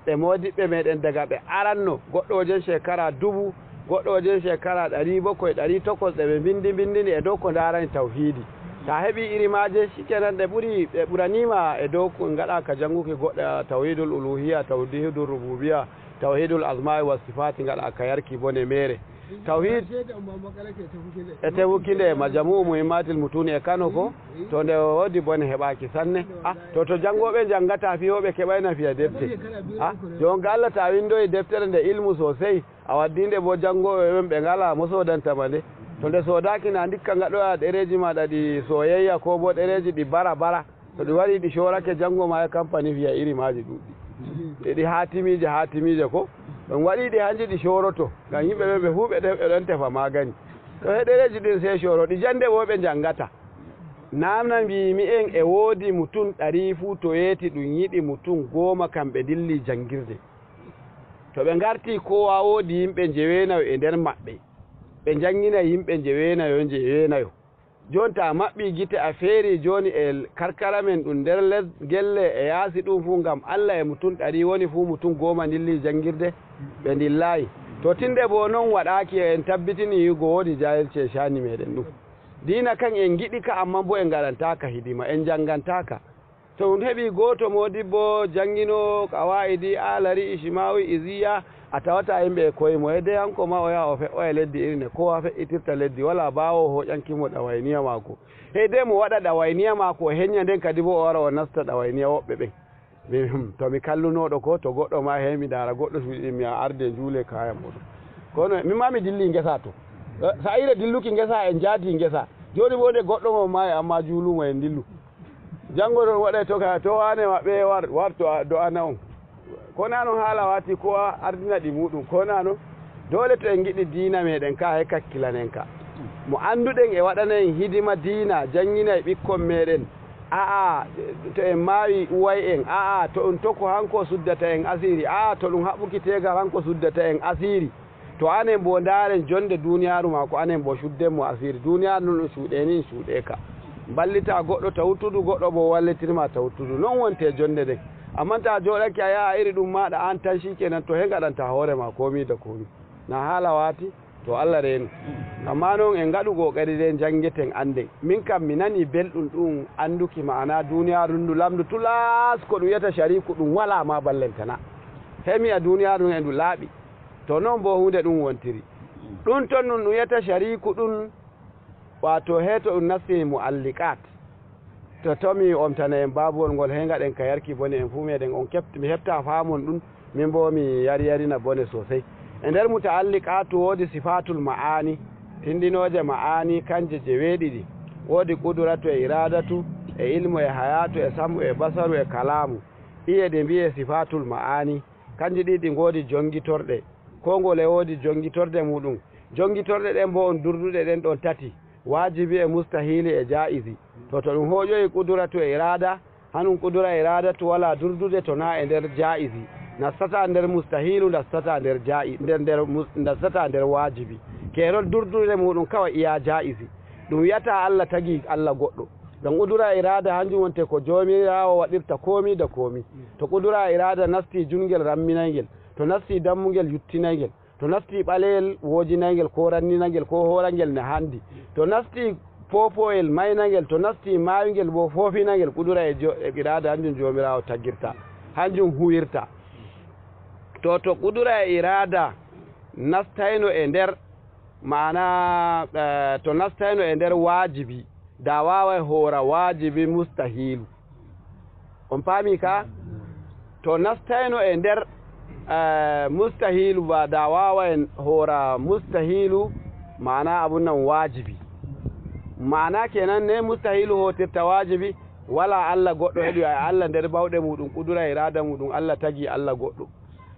ɓe modiɓɓe meɗen daga ɓe aranno goɗɗo wajen shekara 1000 goɗɗo wajen shekara 700 800 ɗe ɓe bindini e dow ko darani tawhidi ta heɓi iri maje shikenan ɗe ɓuri ɓe ɓuranima e dow ko gaɗa ka janguki goɗɗo tawhidul uluhiya tawhidul rububiya tawhidul asma'i wa sifati gaɗa ka yarki bone mere tawhid e tewukinde majamu'u muhimmatil mutuni e Kano ko to nde woodi bone heɓaki sanne a to jangoɓe jangata fiyoɓe keɓayna fiya defte a jon ga Allah ta windoyi deftere nde ilmu sosai a waddinde bo jangoɓe ɓen ɓe ngala mo sodantama nde to nde sodaki na dikka gaɗoya ɗereji maɗa ɗi soyayya ko bo ɗereji ɗi bara bara to ɗi wari ɗi sorake jango ma e compagnie fiya iri maji ɗuɗɗi ɗi hatimije hatimije ko ɗum waɗi ɗi hanji ɗi soroto ngam yimɓe ɓe ɓe fuu ɓe ɗon tefa magani to he ɗereji ɗin sey soro ɗi jande bo ɓe jangata namna mbimi en e woodi mutum 100 fuu to yeeti ɗum yiɗi mutum 10 kamɓe dilli jangirde to ɓe ngarti kowa woodi yimɓe 9 e nder maɓɓe ɓe jangina yimɓe 9 joni ta maɓɓi gite a feeri joni e karkara men ɗum nder les gelle e yaasi ɗum fuu ngam Allah e mutum 100 woni fuu mutum 10 dilli jangirde ɓe dillayi to tinde bo noon waɗaki en tabbitini yigo woodi jahilci e shani meɗen ɗum dina kan en giɗi ka amma bo en gaɗantaka hidima en jangantaka To ɗum heɓi goto modibbo jangino kawaidi alari ishimawi iziya, a tawata yimɓe e koyemo e de hanko ma o yaha o fe'oya leddi irine kowa fe'itirta leddi, wala bawo hoƴankimo ɗawayniya mako. Hey de mo waɗa ɗawayniya mako o heña, nden kadi bo o wara o nasta ɗawayniya woɓɓe ɓen. To mi kallunoɗo ko to goɗɗo ma he mi dara goɗɗo suuɗi mi arde juule kaya muɗum. Kono min ma mi dilli ngesa to sa ire dilluki ngesa en jaadi ngesa joni bo nde goɗɗo mo maayi, amma juulumo en dillu janngo ɗon waɗay to ka to wane maɓɓe war war to do'ana on. Ko na noon haala wati ko ardina ɗi muɗum, ko na noon dole to en giɗi diina meɗen ka he kakkilanen ka mo anduɗen e waɗana en hidima diina, jangina e ɓikkon meɗen. A'a to en maawi uway en, a'a to ɗum tokko hanko suddata en asiri, a'a to ɗum haɓɓuki tegal hanko suddata en asiri. To anen bo ndaren jonde duniyaru ma ko anen bo suddenmo asiri duniyaru nun ɗum suuɗeni suuɗe ka ballita goɗɗo tawtudu, goɗɗo bo wallitirma tawtudu non wonte jonde nden. Amma ta joɗake a yaha iri ɗum maɗa an tan shikenan, to he gaɗanta hoore ma komi da komi na haala wati to Allah reenu. Amma noon en gaɗu kokari nden jangeten anden. Min kam mi nani belɗum ɗum anduki ma'ana duniyaru ndu lamdu tulas ko ɗum wiyata shariku ɗum wala ma ballentana hemi a duniyaru e ndu laaɓi. To noon bo hunde ɗum wontiri ɗum ton ɗum ɗum wiyata shariku ɗum wato heto ɗum nasti mualliqat. To tomi omtana en babuwol ngol he gaɗen ka yarki bone en fuu meɗen on mi heɓta faamon ɗum, min bo mi yari yarina bone sosai. E nder mutaalliqatu woodi sifatul ma'ani, tindinoje ma'ani kanje jeweɗiɗi. Woodi kuduratu e iradatu e ilmu e hayatu e samu e basaru e kalamu. Ɗiye ɗe mbiye sifatul ma'ani, kanje ɗi ɗi ngoodi jongitorɗe. Ko ngol e woodi jongitorde muɗum. Jongitorɗe ɗen bo on durduɗe ɗen ɗon tati, wajibi e mustahili e jaizi. To ɗum hoƴoyi kuduratu e irada, hanum kudura e iradatu wala durdude to na e nder jaizi, nastata nder mustahilu, nastata nder jai, nder nder nastata nder wajibi. Kerol durdude muɗum kawa iya jaizi. Ɗum wiyata Allah tagi Allah goɗɗo. Ngam kudura e irada hanjum wonte ko jomirawo waɗirta komi da komi. To kudura e irada nasti jungel ramminayngel, to nasti dammugel yuttinayngel, to nasti ɓaleyel wojinayngel ko ranninangel ko horangel ne handi, to nasti popoyel maynangel, to nasti mayungel bo fofinangel, kudura e irada hanjum jomirawo tagirta, hanjum huwirta. To kudura e irada nastayno e nder mana to nastayno e nder wajibi, da wawai hora wajibi mustahilu. On paami ka? To nastayno e nder mustahilu ba da wawai hora mustahilu mana abun nan wajibi. Mana kenan ne mustahilu hotirta wajibi, wala Allah goɗɗo heɗi Allah nder bawɗe muɗum kudura irada muɗum Allah tagi Allah goɗɗo.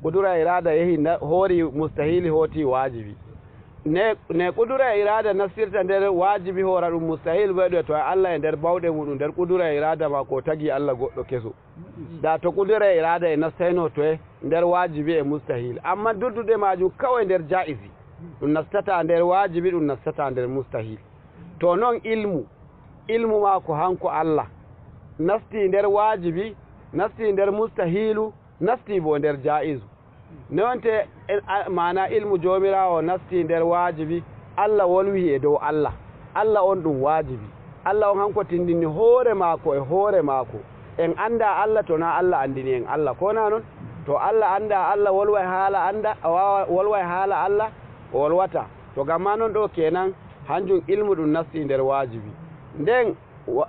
Kudura irada yehi hori mustahili hoti wajibi. Ne kudura irada nasirta nder wajibi hora ɗum mustahil ɓeɗo to Allah e nder bawɗe muɗum nder kudura irada ma ko tagi Allah goɗɗo keso. Da to kudura irada e nastayno to e nder wajibi e mustahil. Amma durdude majum kawai nder jaizi, ɗum nastata nder wajibi, ɗum nastata nder mustahil. To noon ilmu ma ko hanko Allah nasti nder wajibi, nasti nder mustahilu, nasti bo nder jaizu. Ne wonte mana ilmu jomirawo nasti nder wajibi, Allah wolwi e dow Allah. Allah on ɗum wajibi. Allah on hanko tindini hoore maako e hoore maako. En anda Allah to na Allah andini en Allah, ko na noon? To Allah anda Allah wolway haala anda wolway haala Allah wolwata. To gamma noon ɗo kenan hanjum ilmu ɗum nasti nder wajibi. Nden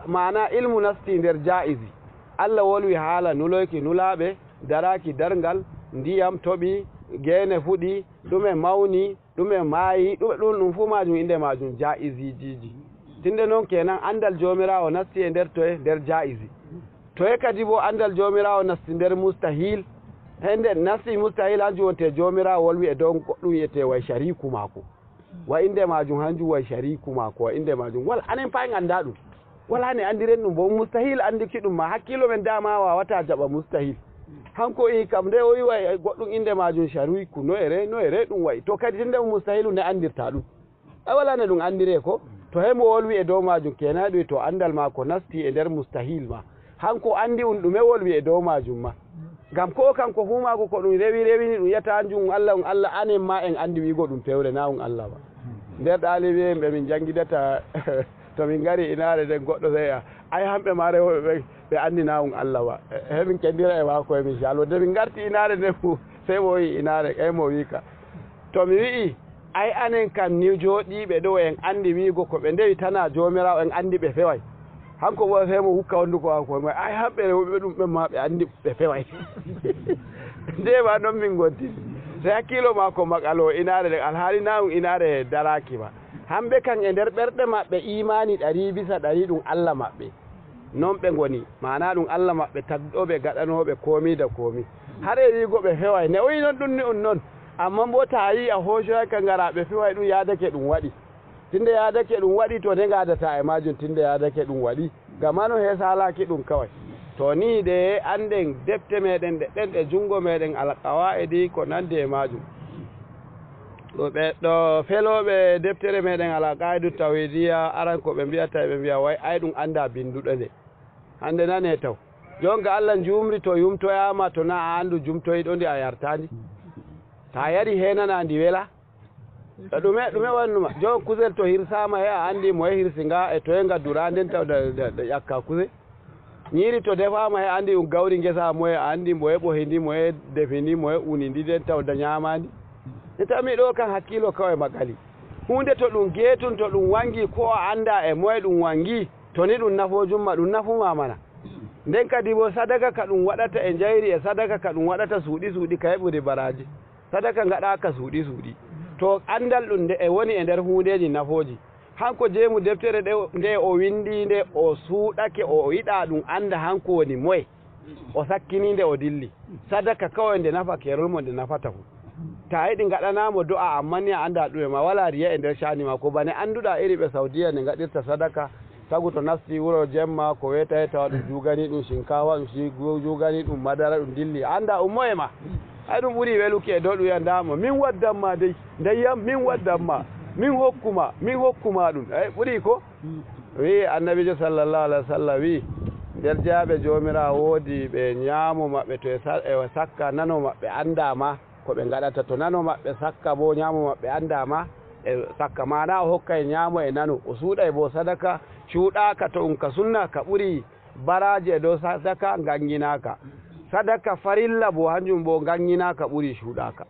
mana ilmu nasti nder jaizi. Allah wolwi haala nuloyki nulaaɓe, daraki darngal, ndiyam toɓi, geene fuɗi, ɗume mawni, ɗume maayi, ɗume ɗum ɗum fuu majum inde majum jaizijiji. Tinde noon kenan andal jomirawo nasti e nder toye nder jaizi. Toye kadi bo andal jomirawo nasti nder mustahil. Hende nasti mustahil hanjum wonte jomirawo wolwi e dow goɗɗum wiyete way shariku maako. Wa inde majum hanjum way shariku maako, wa inde majum wala anen pa en anda ɗum, wala ne andiren ɗum bo mustahil andiki ɗum ma hakkilo men dama wawata jaɓa mustahil. Hanko i kam nde o wi goɗɗum inde majum shariku no ere no ere ɗum wayi. To kadi tinde mustahilu ne andirta ɗum, a wala ne ɗum andire ko. To hemo wolwi e dow majum kenan ɗum to andal mako nasti e nder mustahil ma. Hanko andi on ɗume wolwi e dow majum ma. Ngam ko kanko fu mako ko ɗum rewi rewini ɗum yiyata hanjum Allah on Allah anen ma en andi wigo ɗum pewre na on Allah ba. Nder ɗaliɓe en ɓe min jangidata to min gari inare nden goɗɗo sey Ay hamɓe ma rewɓe ɓe andina on Allah ba hemin kendira e mako emin jalo nde min garti inare nde fu sey mo wi inare ey mo wi ka to mi wi'i ay anen kam ni jooɗiɓe ɗo en andi wiigo ko ɓe ndewi tana jomirawo en andi ɓe feway hanko bo sey mo hukka honduko makko ay hamɓe rewɓe ɗum ɓen ma ɓe andi ɓe feway ndema noon min gontiri sey hakkilo mako makalo inare ɗe alhaali na ɗum inare daraki ma hamɓe kan e nder ɓerɗe maɓɓe imani ɗari bisa ɗari ɗum Allah maɓɓe noon ɓe goni mana ɗum Allah maɓɓe tagɗoɓe gaɗanoɓe komi da komi har e wiigo ɓe feway ne o wi noon ɗum ni on noon amma bo ta yi a hoocoyay ka ngara ɓe feway ɗum yadake ɗum waɗi tinde yadake ɗum waɗi to nde gadata e majum tinde yadake ɗum waɗi gama no he salaki ɗum kawai to ni de anden defte meɗen ɗe ɗen ɗe jungo meɗen alqawaidi ko nandi e majum ɗo ɓe ɗo feloɓe deftere meɗen alaqaidu tawhidiya aran ko ɓe mbiyata ɓe mbiya way ay ɗum anda binduɗo nde hande nane taw jonka Allah jumri to yumtoyama to na a andu jumtoyiɗo ndi a yartandi ta yari henana ndi wela ɗume ɗume wannuma jon kusel to hirsama he a andi moye hirsi nga e toye nga dura nden taw da ƴakka kuse ñiiri to defama he andi ɗum gawri ngesa moye a andi moye ɓohindi moye defindi moye uni ndi nden taw da ñamandi nde tawmi ɗo kan hakkilo kawai makali hunde to ɗum geetum to ɗum wangi ko a anda e moye ɗum wangi to ni ɗum nafojum ma ɗum nafuma mana nden kadi bo sadaka ka ɗum waɗata e jayri e sadaka ka ɗum waɗata suuɗi suuɗi ka heɓude baraji sadaka gaɗaka suuɗi suuɗi to andal ɗum nde e woni e nder hundeji nafoji hanko jeemu deftere nde o windi nde o suuɗake o yiɗa ɗum anda hanko woni moye o sakkini nde o dilli sadaka kawai nde nafa kerol mo nde nafata fu ta yiɗi gaɗanamo do'a amma ni a anda ɗume ma wala riya e nder shani ma ko bane anduɗa iri ɓe saudiya nde gaɗirta sadaka sagu to nasti wuro jemma ko weta e tawa ɗum jugani ɗum shinkafa ɗum jugani ɗum madara ɗum dilli anda ummo e ma ay ɗum ɓuri weluki e dow ɗum yiyandama min waddanma dey ndeyam min waddanma min hokkuma min hokkuma ɗum ay ɓuri ko wi annabijo sallallahu alaihi wa sallam wi nder jaaɓe jomirawo woodi ɓe ñaamo maɓɓe to e sakka nano maɓɓe andama ko ɓe gaɗata to nano maɓɓe sakka bo ñaamo maɓɓe andama e sakka mana o hokka e ñaamo e nano o suuɗay bo sadaka cuuɗaka to ɗum ka sunna ka ɓuri baraji e dow sadaka ganginaka sadaka farilla bo hanjum bo ganginaka ɓuri cuuɗaka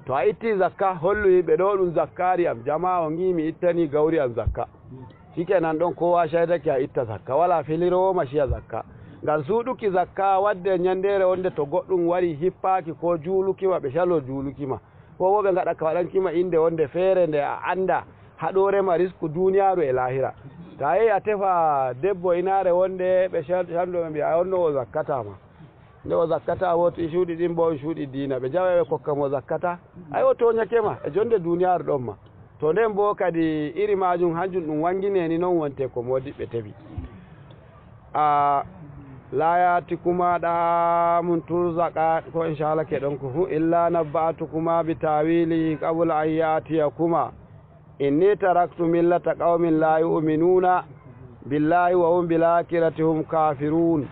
to a itti zakka hollu yimɓe ɗo ɗum zakkari am jama o gi mi ittani gawri am zakka shikenan ɗon kowa shaydake a itta zakka wala filirowoma shiya zakka ngam suuɗuki zakka wadde ñandere wonde to goɗɗum wari hippaki ko juulukima ɓe calo juulukima ko bo ɓe gaɗa ka waɗankima inde wonde feere nde a anda haɗorema risque duniyaru e lahira ta yehi a tefa debbo inare wonde ɓe canɗo ɓe mbiya onno o zakkatama nde o zakkata wo to cuuɗi ɗin bo cuuɗi diina ɓe jawa ɓe kokka mo zakkata ay o toñakema e jonde duniyaru ɗon ma to nden bo kadi iri majum hanjum ɗum wangineni noon wonte ko modiɓɓe tefi a layatikuma ɗamun turzaka ko inchallah keɗon ko fu illa nabba'atukuma bi tawilihi qabla an yatiyakuma inni taraktu millata qaumin la yu'minuna billahi wa hum bil akhirati hum kafirun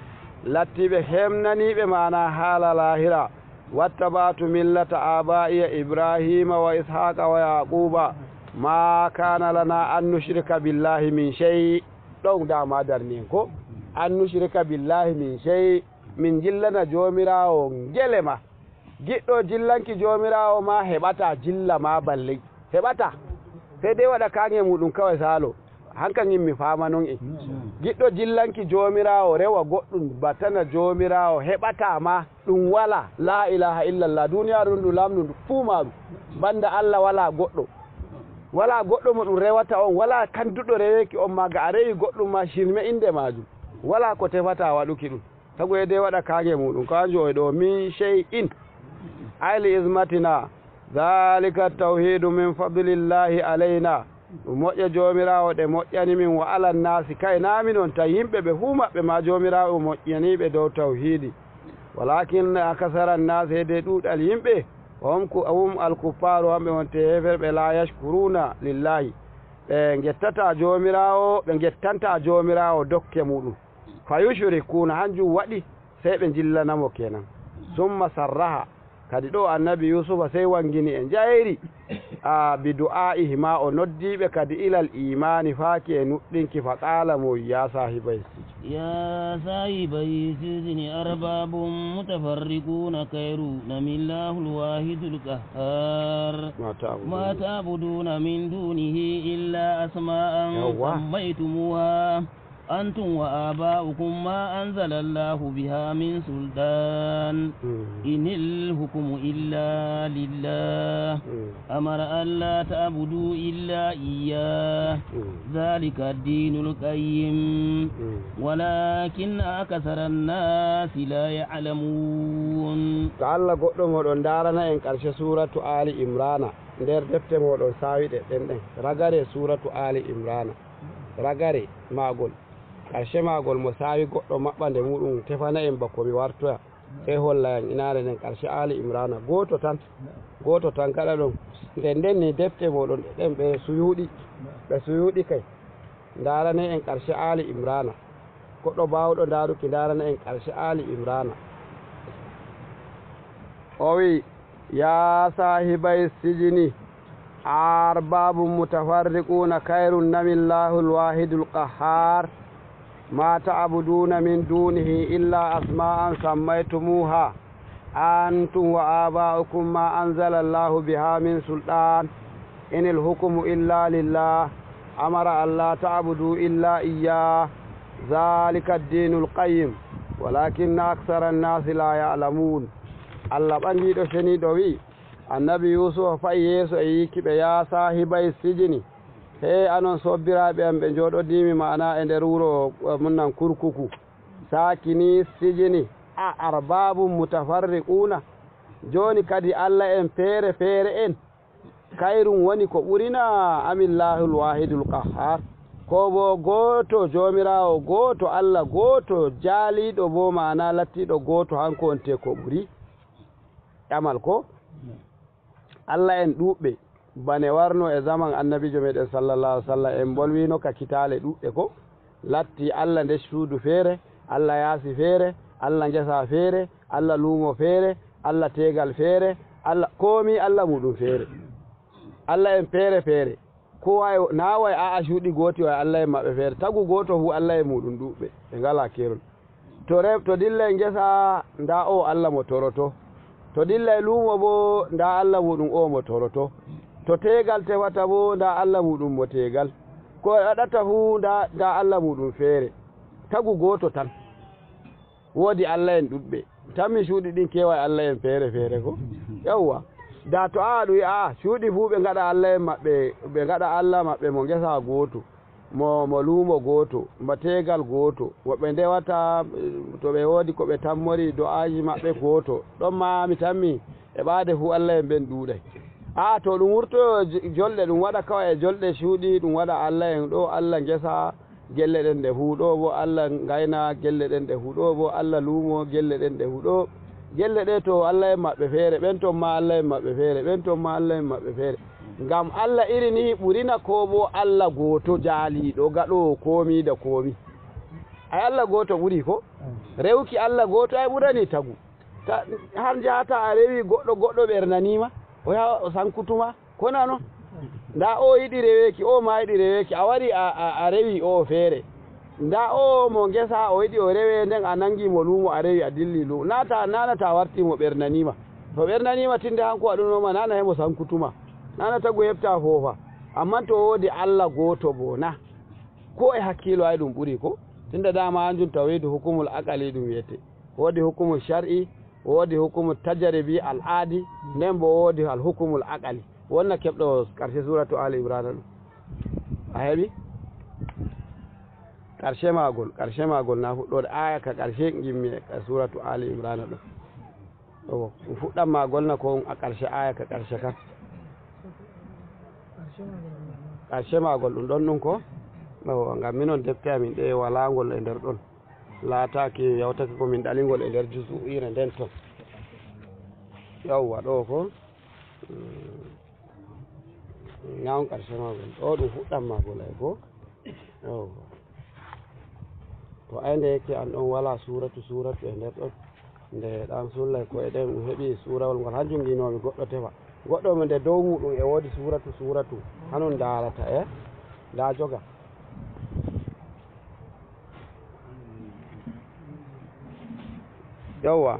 lattiɓe hemnaniɓe mana haala lahira wattabatu millata abaiya ibrahima wa ishaqa wa yaquba ma kana lana an nushrika billahi min shay ɗon dama darni en ko an nushrika billahi min shay min jillana jomirawo gelema giɗɗo jillanki jomirawo ma heɓata jilla ma balle heɓata sai dai waɗa kange muɗum kawai salo hanka yimmi fama non e giɗɗo jillanki jomirawo rewa goɗɗum batana jomirawo heɓata ma ɗum wala la ilaha illallah duniyaru ɗum lamdu fuu maru banda Allah wala goɗɗo wala goɗɗo mo ɗum rewata on wala kanduɗo reweki on ma ga a rewi goɗɗum ma shirme inde majum wala ko tefata waɗuki ɗum sago e dai waɗa kage muɗum kanjo e ɗo min shay in ayli ismatina zalika tawhidu min fadlillahi alayna ɗum moƴƴa jomirawo ɗe moƴƴani min wa alan nasi kay nami noon tan yimɓe ɓe fuu maɓɓe ma jomirawo moƴƴaniɓe dow tawhidi walakin akasara nnasi hede ɗuɗal yimɓe hum alkuffaru hamɓe wonte heferɓe la yashkuruna lillahi ɓe gettata jomirawo ɓe gettanta jomirawo dokke muɗum fa yushrikuna hanjum waɗi sey ɓe jillanamo kenan summa sarraha kadi ɗo annabi yusufa sey wangini e jayri a bi du'a'ihi ma o noddiɓe kadi ilal imani faaki e nuɗɗinki fa qala mo ya sahibay siji يا صاحبي السجن أرباب متفرقون خير أم الله الواحد القهار ma ta'budu ما تعبدون من دونه إلا أسماء يوا. سميتموها أنتم وآباؤكم ما أنزل الله بها من سلطان إن الحكم إلا لله أمر ألا تعبدوا إلا إياه ذلك الدين القيم ولكن أكثر الناس لا يعلمون To Allah goɗɗo moɗon darana en ƙarshe suratu Ali Imrana nder defte moɗon sawiɗe ɗen ɗen ragare suratu Ali Imrana ragare magol ƙarshe magol mo sawi goɗɗo maɓɓa nde muɗum tefana en bako mi wartoya sey holla en inare nden ƙarshe Ali Imrana goto tan goto tan kaɗa ɗon nden nden ni defte moɗon ɗe ɗen ɓe suyuɗi ɓe suyuɗi kay darana en ƙarshe Ali Imrana goɗɗo bawɗo daruki darana en ƙarshe Ali Imrana o wi ya sahibay sijini arbabu mutafarriquna kayrun namillahu lwahidu lqahar ma ta'buduna min dunihi illa asma'an sammaytumuha antum wa aba'ukum ma anzala allahu biha min sultan in alhukmu illa lillah amara an la ta'budu illa iyyah dhalika ad-dinu lqayyim walakinna akthara annasi la ya'lamun Allah ɓangiɗo ceniɗo wi annabi Yusufa fayi yeeso e yikiɓe ya sahibay sijini he anon sobbiraɓe am ɓe joɗodimi mana e nder wuro munnan kurkuku sakini sijini a arbabu mutafarriquna joni kadi Allah en feere feere en kayrum woni ko ɓurina amillahul wahidul qahhar ko bo goto jomirawo goto Allah goto jaaliɗo bo mana lattiɗo goto hanko wonte ko ɓuri ƴamal ko Allah en ɗuɓɓe bane warno e zaman annabijo meɗen sallallahu alaihi wasallam en bolwino ka kitale ɗuɗɗe ko latti Allah nde suudu feere Allah yaasi feere Allah ngesa feere Allah luumo feere Allah tegal feere Allah komi Allah muɗum feere Allah en feere feere ko way na way a'a cuuɗi gooti way Allah en maɓɓe feere tagu goto fu Allah e muɗum ɗuɓɓe ɓe ngala kerol to re to dilla e ngesa nda o Allah mo toroto to dilla e luumo bo nda Allah muɗum o mo toroto to tegal tefata bo nda Allah muɗum mo tegal ko waɗata fu nda Allah muɗum feere tagu goto tan woodi Allah en ɗuɗɓe tan mi cuuɗi ɗin kewa e Allah en feere feere ko yawwa da to a ɗum a cuuɗi fuu ɓe gaɗa Allah en maɓɓe ɓe gaɗa Allah maɓɓe mo ngesa gooto mo luumo gooto mo tegal gooto woɓe ndewata to ɓe woodi ko ɓe tammori do'aji maɓɓe gooto ɗon ma mi tammi e ɓaade fuu Allah en ɓen ɗuuɗay a to ɗum wurtoyo jolɗe ɗum waɗa kawa e jolɗe cuuɗi ɗum waɗa Allah en ɗo Allah ngesa gelle ɗen ɗe fuu ɗo bo Allah ngayna gelle ɗen ɗe fuu ɗo bo Allah luumo gelle ɗen ɗe fuu ɗo gelle ɗe to Allah en maɓɓe feere ɓen ton ma Allah en maɓɓe feere ɓen ton ma Allah en maɓɓe feere ngam Allah iri ni ɓurina ko bo Allah gooto jaaliɗo gaɗowo komi da komi ay Allah gooto ɓuri ko rewki Allah gooto ay ɓurani tagu har jahata a rewi goɗɗo goɗɗo ɓernanima o yaha o sankutuma kona noon nda o yiɗi reweki o ma yiɗi reweki a wari a rewi o feere nda o mo ngesa o yiɗi o rewe nden a nangi mo luumo a rewi a dilli luumo nata nanata wartimo ɓernanima to ɓernanima tinde hanko aɗunoma nana hemo sankutuma nana tagu heɓta foofa amma to woodi Allah gooto bo na ko e hakkilo ay ɗum ɓuri ko tinde dama hanjum tawhidu hukumul aqali ɗum wiyete woodi hukumul shar'i woodi hukumu tajaribi al aadi nden bo woodi al hukumul aqali wonna keɓɗo ƙarshe suratu Ali Imrana ɗum a heɓi ƙarshe magol ƙarshe magol na fuɗɗode aya ka ƙarshe gimmi e suratu Ali Imrana ɗum o fuɗɗan magol na ko a ƙarshe aya ka ƙarshe kan ƙarshe magol ɗum ɗon ɗum ko o ngam minon defte amin ɗe walangol e nder ɗon laataki yawtaki komin ɗalingol e nder jusuire nden ton yawwa ɗo ko ñawon ƙarshe magol ɗo ɗum fuɗɗan magol ay ko yawwa to ay nde yake an ɗon wala suratu suratu e nder ɗon nde ɗan sullay ko e ɗen ɗum heeɓi surawol ngol hanjum ginomi goɗɗo tefa goɗɗo mo nde dow muɗum e woodi suratu suratu hanon darata e nda joga Yawwa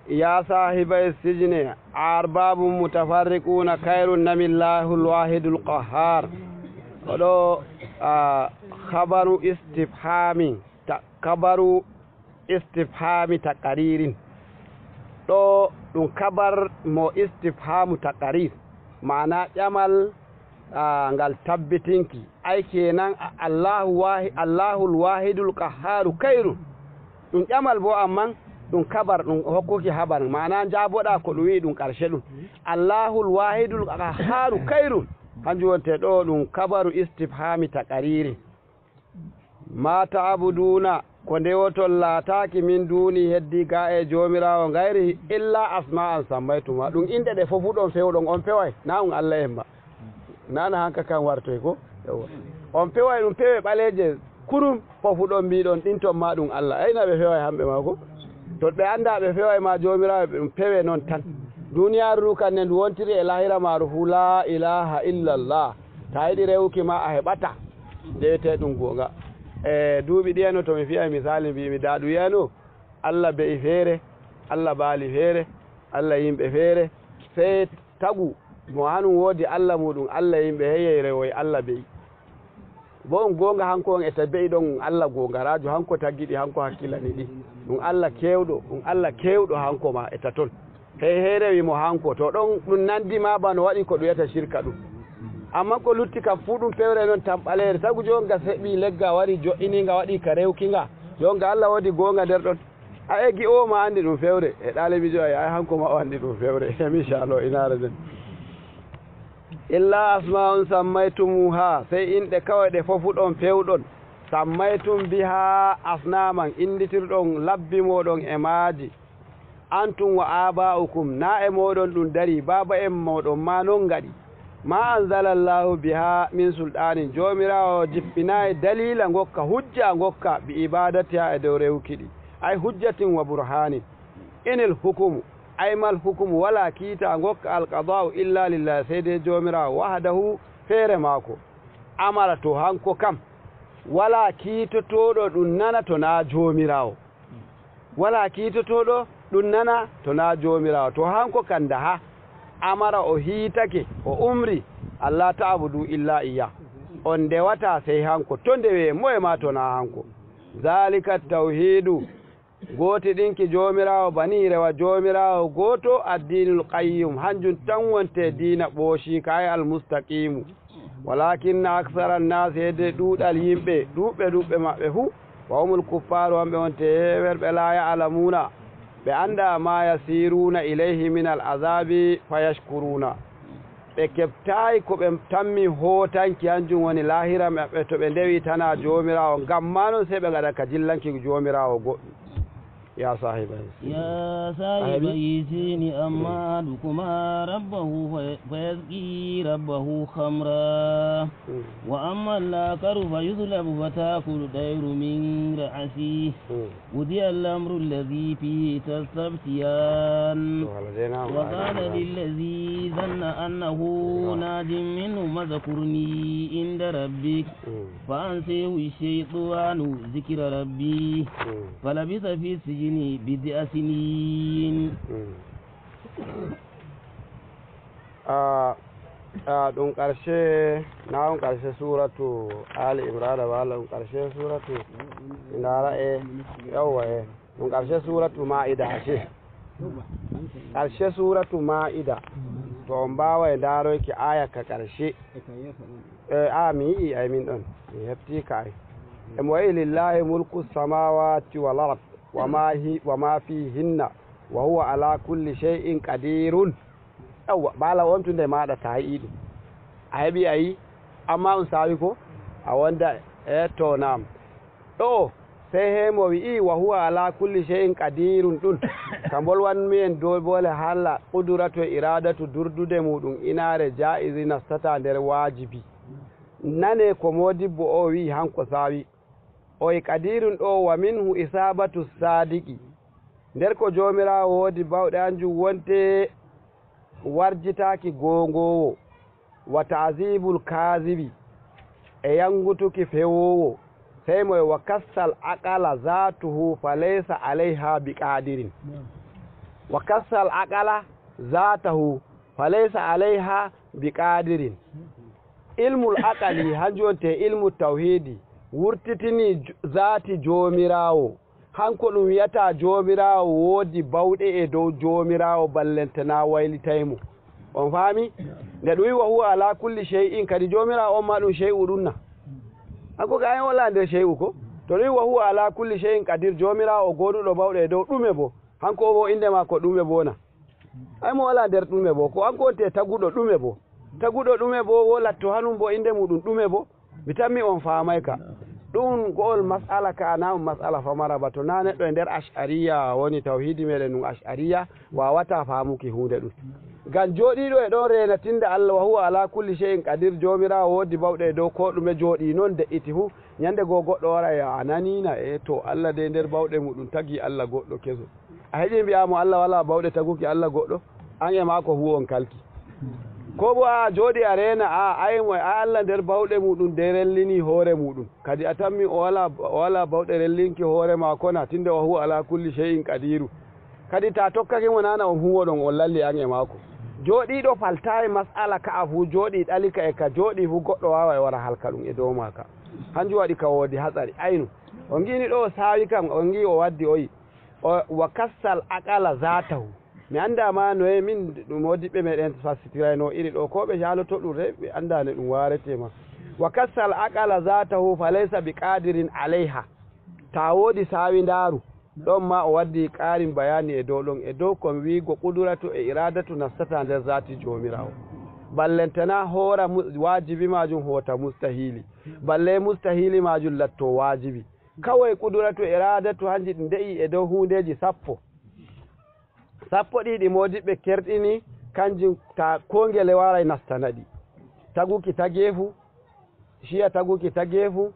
ya sahibay sijni arbabun mutafarriquna khayrun namillahu lwahidul qahhar. Oɗo khabaru istifhami kabaru istifhami taqaririn. Ɗo ɗum kabar mo istifhamu taqarir, mana ƴamal ngal tabbitinki. Ay kenan Allahu wahi Allahul wahidul qahharu khayrun. Ɗum ƴamal bo, amman ɗum kabar, ɗum hokkuki habar, mana jaboɗa ko ɗum wi ɗum ƙarshe ɗum Allahul wahidul qahharu khayrun. Hanjum wonte ɗo ɗum kabaru istifhami taqariri. Ma ta'buduna ko ndewotol laataki min duni heddi ga e jomirawo gayri illa asma'an sammaytuma. Ɗum inɗe ɗe fofu ɗon fewɗon on peway na on Allah en ba nana hanka kan wartoy ko on peway ɗum pewe ɓaleje kurum fofu ɗon mbiɗon ɗin ton ma ɗum Allah ayna ɓe feway hamɓe ma ko to ɓe anda ɓe feway ma jomirawo ɗum pewe noon tan. Duniyaru ndu kanne ndu wontiri e lahira maru fu la ilaha illallah. Ta yiɗi rewuki ma a heɓata ndewete ɗum gonga. E duuɓi ɗiyano to mi fiya misali mbimi da ɗum wiyano Allah be'i feere, Allah baali feere, Allah yimɓe feere, sey tagu mo hanum woodi Allah muɗum, Allah yimɓe heyey rewoye Allah be'i. Bo on gonga hanko on e ta be'i ɗon Allah gongarajo, hanko taggiɗi, hanko hakkillani ɗi, ɗum Allah kewɗo, ɗum Allah kewɗo hanko ma e ta toon hey hey rewimo hanko to ɗon ɗum nandima bano waɗi ko ɗum wiyata shirka ɗum. Amma ko lutti kam fuu ɗum pewre noon tan ɓalere. Sabu jonga heɓi legga wari jo'ininga waɗi ka rewkinga, jonga Allah woodi gonga nder ɗon. A eggi o ma andi ɗum fewre e ɗalibijo ay hanko ma o andi ɗum fewre. Emi inchallah inare den illa asma'un sammaytumuha, sey inɗe kawai ɗe fofu ɗon fewɗon sammaytum biha asnaman, inditirɗon labbi moɗon e maaji. Antum wa aba'ukum, na e moɗon ɗum dari, baba en moɗon ma non gaɗi. Ma anzalallahu biha min sultanin, jomirawo jippinayi dalila gokka, hujja gokka bi ibadatiha e dow rewkiɗi, ay hujjatin wa burhanin. Inil hukumu aymal hukumu wala kiita gokka alqada'u illa lillahi, sey dai jomirawo wahdahu feere maako amara to hanko kam wala kiitotoɗo ɗum nana to na jomirawo, wala kiitotoɗo ɗum nana to na jomirawo. To hanko kan daha amara o hiitake o umri Allah ta'budu illa iya, on ndewata sey hanko, to ndewe moye ma to na hanko. Zalika tawhidu gooti ɗinki jomirawo bani rewa jomirawo goto addinul qayyum, hanjum tan wonte diina ɓooshika ay almustaqimu. Walakinna aksara nnasi hedde ɗuuɗal yimɓe ɗuɓɓe ɗuɓɓe maɓɓe fuu wa humul kuffaru, hamɓe wonte hewerɓe la ya'lamuna, ɓe anda ma yasiruna ilayhi min al azabi fayashkuruna. Ɓe keɓtayi ko ɓe tammi hootanki, hanjum woni lahira maɓɓe to ɓe ndewi tana jomirawo, ngam ma noon sey ɓe gaɗa ka jillanki jomirawo goɗɗum. Ya sahiba ya sahiba sini amma dukuma rabbahu fayasqi rabbahu khamra wa amma al-akaru fayuzlabu fatakulu dayru min ra'si qudiya al-amru alladhi fihi tastabtiyan wa qala lilladhi dhanna annahu najin minhu madhkurni inda rabbik fa ansahu ash-shaytanu dhikra rabbi falabitha fi sijni bid'a sinin. Ɗum ƙarshe na ɗum ƙarshe suratu Ali Imran wala ɗum ƙarshe suratu ndara e yawwa e ɗum ƙarshe suratu Ma'ida, ashe ƙarshe suratu Ma'ida to on mbawa ndaroyki aya ka ƙarshe e a mi yi'i ay min ɗon mi hefti ka ay emo wayi lillahi mulku samawati wal ard wa ma fihinna wa huwa ala kulli shay'in qadirun. Yawwa bala wontunde maɗa ta yi'i ɗum a heɓi a yi, amma on sawi ko a wonda e to nam ɗo sey hemo wi'i wa huwa ala kulli shay'in qadirun. Ɗum ka bolwanmi en dow bole haala qudratu e iradatu durdude muɗum inare jaizi nastata nder wajibi. Nane ko modibbo o wi hanko sawi oy qadirun ɗo wa minhu isabatu sadiqi, nder ko jomirawo woodi bawɗe hanjum wonte warjitaki gongowo wa ta'zibul kazibi e yangutuki fewowo Sey moye wa kassal aqala zatuhu falaysa alayha biqadirin. Wa kassal aqala zatahu falaysa alayha biqadirin. Ilmul aqali hanjum wonte ilmu tawhidi wurtitini zati jomirawo. Hanko ɗum wiyata jomirawo woodi bawɗe e dow jomirawo ballentana waylitaymo. On faami? Nde ɗum wi wa huwa ala kulli shay'in, kadi jomirawo on ma ɗum shay'u ɗum na. Hanko ka en wala nder shay'u ko? To ɗum wi wa huwa ala kulli shay'in qadir, jomirawo o goduɗo bawɗe e dow ɗume bo. Hanko bo inde ma ko ɗume bo na. Ay mo wala nder ɗume bo, ko hanko wonte taguɗo ɗume bo. Taguɗo ɗume bo wo latto hanum bo inde muɗum ɗume bo. Mi tammi on faamay ka. Ɗum go'ol mas'ala ka na mas'ala famara ba, to na neɗɗo e nder ash'ariya woni tawhidi meɗen ɗum ash'ariya wawata faamuki hunde ɗum. Ngam jooɗiɗo e ɗon rena tinde Allah wa huwa ala kulli shay'in qadir, jomirawo woodi bawɗe e dow ko ɗume jooɗi noon de'iti fuu. Ñande goo goɗɗo wara ya a nanina e to Allah de nder bawɗe muɗum tagi Allah goɗɗo keso. A heƴi mbiyamo Allah wala bawɗe taguki Allah goɗɗo, an e maako fuu on kalki. Ko bo a jooɗi a rena a ay moy a Allah nder bawɗe muɗum de rellini hoore muɗum. Kadi a tammi o wala bawɗe rellinki hoore maako na, tinde wa huwa ala kulli shay'in qadiru. Kadi ta tokkake mo nana on huwo ɗon on lalli an e maako. Jooɗiɗo faltayi mas'ala ka'a fuu, jooɗi ɗalika e ka jooɗi fuu goɗɗo wawa e wara halka ɗum e dow maka. Hanjum waɗi ka woodi hatsari aynu. On gini ɗo o saawi kam, on gi o waddi o yi wa kassal aqala zatahu. Mi annda ma noye min ɗum modiɓɓe meɗen fassitirayno iri ɗo, ko ɓe jaloto ɗum re ɓe annda ne ɗum waretema. Wa kassal aqala zatahu falaysa bi qadirin alayha. Ta woodi saawi ndaaru ɗon ma o waddi ƙarin bayani e dow ɗon, e dow kon wiigo quduratu e iradatu nastata nder zati jomirawo. Ballentana hoora wajibi majum hoota mustahili, balle mustahili majum latto wajibi. Kawai quduratu e iradatu hanji ɗi nde'i e dow hundeji sappo. Sappo ɗiɗi modiɓɓe kerɗini kanjum ta ko ngele waray nastana ɗi. Taguki tageefu, shiya taguki tageefu,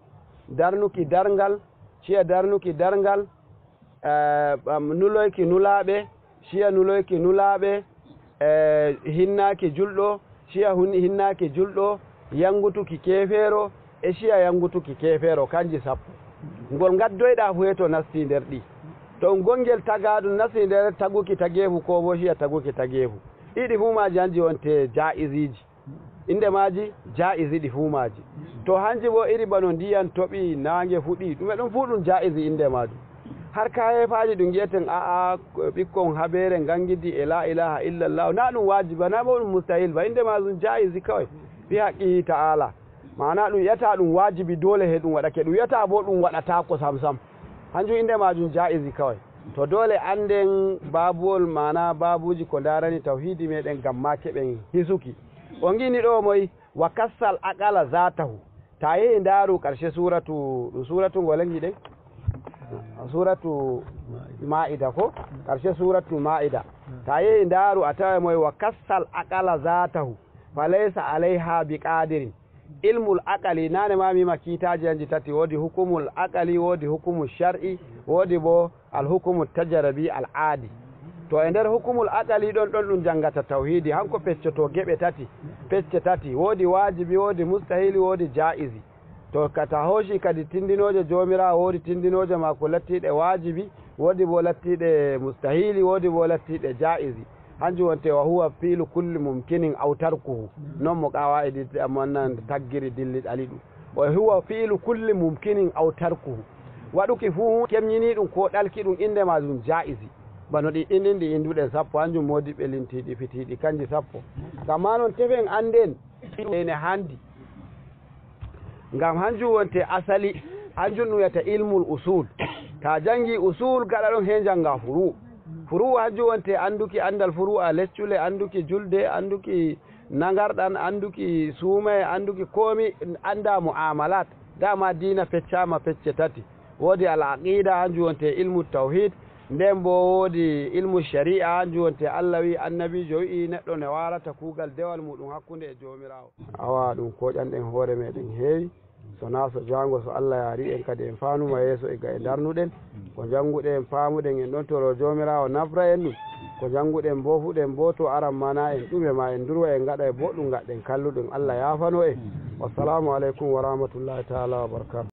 darnuki darngal, shiya darnuki darngal, nuloyki nulaaɓe, shiya nuloyki nulaaɓe, hinnaki julɗo, shiya hinnaki julɗo, yangutuki kefeero, e shiya yangutuki kefeero, kanji sappo. Ngol gaddoyɗa fu to nasti nder ɗi. To gongel tagaɗum nasti nder taguki tageefu ko bo shiya taguki tageefu. Ɗiɗi fuu maji hanji wonte jaiziji. Inde maji jaizi ɗi fuu maji. To hanji bo iri bano ndiyan toɓi naange fuɗi ɗume ɗum fuu ɗum jaizi inde majum. Har kayefaji ɗum giyeten a'a ɓikkon haɓere gangidi e la ilaha illallah, na ɗum wajiba na bo ɗum mustahil ba, inde majum jaizi kawai fi haqqihi ta'ala. Mana ɗum yiyata ɗum wajibi dole he ɗum waɗake, ɗum yiyata bo ɗum waɗatako sam sam, hanjum inde majum jaizi kawai. To dole anden babuwol mana babuji ko darani tawhidi meɗen gam ma keɓen hisuki. On gini ɗo moy wa kassal aqala zatahu. Ta yehi ndaru karshe suratu ɗum suratu ngolen giɗen suratu ma'ida ko karshe suratu ma'ida. Ta yehi ndaru a tawa moy wa kassal aqala zatahu falaysa alayha biqadirin. Ilmul aqali nane ma mima kiitaji hanji tati, woodi hukumul aqali, woodi hukumu shar'i, woodi bo al hukumu tajarabi al aadi. To e nder hukumul aqali ɗon ɗon ɗum jangata tawhidi, hanko peccoto geɓe tati, pecce tati, woodi wajibi, woodi mustahili, woodi jaizi. To kata hooshi kadi tindinoje jomirawo, woodi tindinoje ma ko lattiɗe wajibi, woodi bo lattiɗe mustahili, woodi bo lattiɗe jaizi. Hanjum wonte wa huwa fiilu kulli mumkinin aw tarkuhu, noon mo qawaidi wannan taggiri dilli ɗali ɗum. Wa huwa fiilu kulli mumkinin aw tarkuhu, waɗuki fuu kemñini ɗum ko ɗalki ɗum inde majum jaizi. Bano ɗi ɗinin ɗi induɗen sappo, hanjum modiɓe lintiɗi fitiɗi kanji sappo. Ngam noon tefen anden ene handi, ngam hanjum wonte asali, hanjum ɗum wiyata ilmul usul. Ta jangi usul gaɗa ɗon he janga furu. Furu hanjum wonte anduki andal furu a leccule, anduki julde, anduki nagarɗan, anduki suumaye, anduki komi, anda muamalat. Dama dina feccama pecce tati, woodi al aqida hanjum wonte ilmu tawhid, nden bo woodi ilmu sharia hanjum wonte Allah wi annabijo wi'i neɗɗo ne warata kuugal dewal muɗum hakkunde e jomirawo. Awa ɗum koƴanɗen hoore meɗen heewi, sona so jango so Allah yaari en kadi en fanuma yeeso e ga e darnuɗen ko janguɗen paamuɗen en ɗon toro jomirawo nafra en ɗum, ko janguɗen bofuɗen bo to aran mana en ɗume ma en durwa en gaɗa e boɗɗum gaɗɗen kalluɗum, Allah yafano en. Wassalamu aleykum wa rahmatullahi taala wa barakatuh.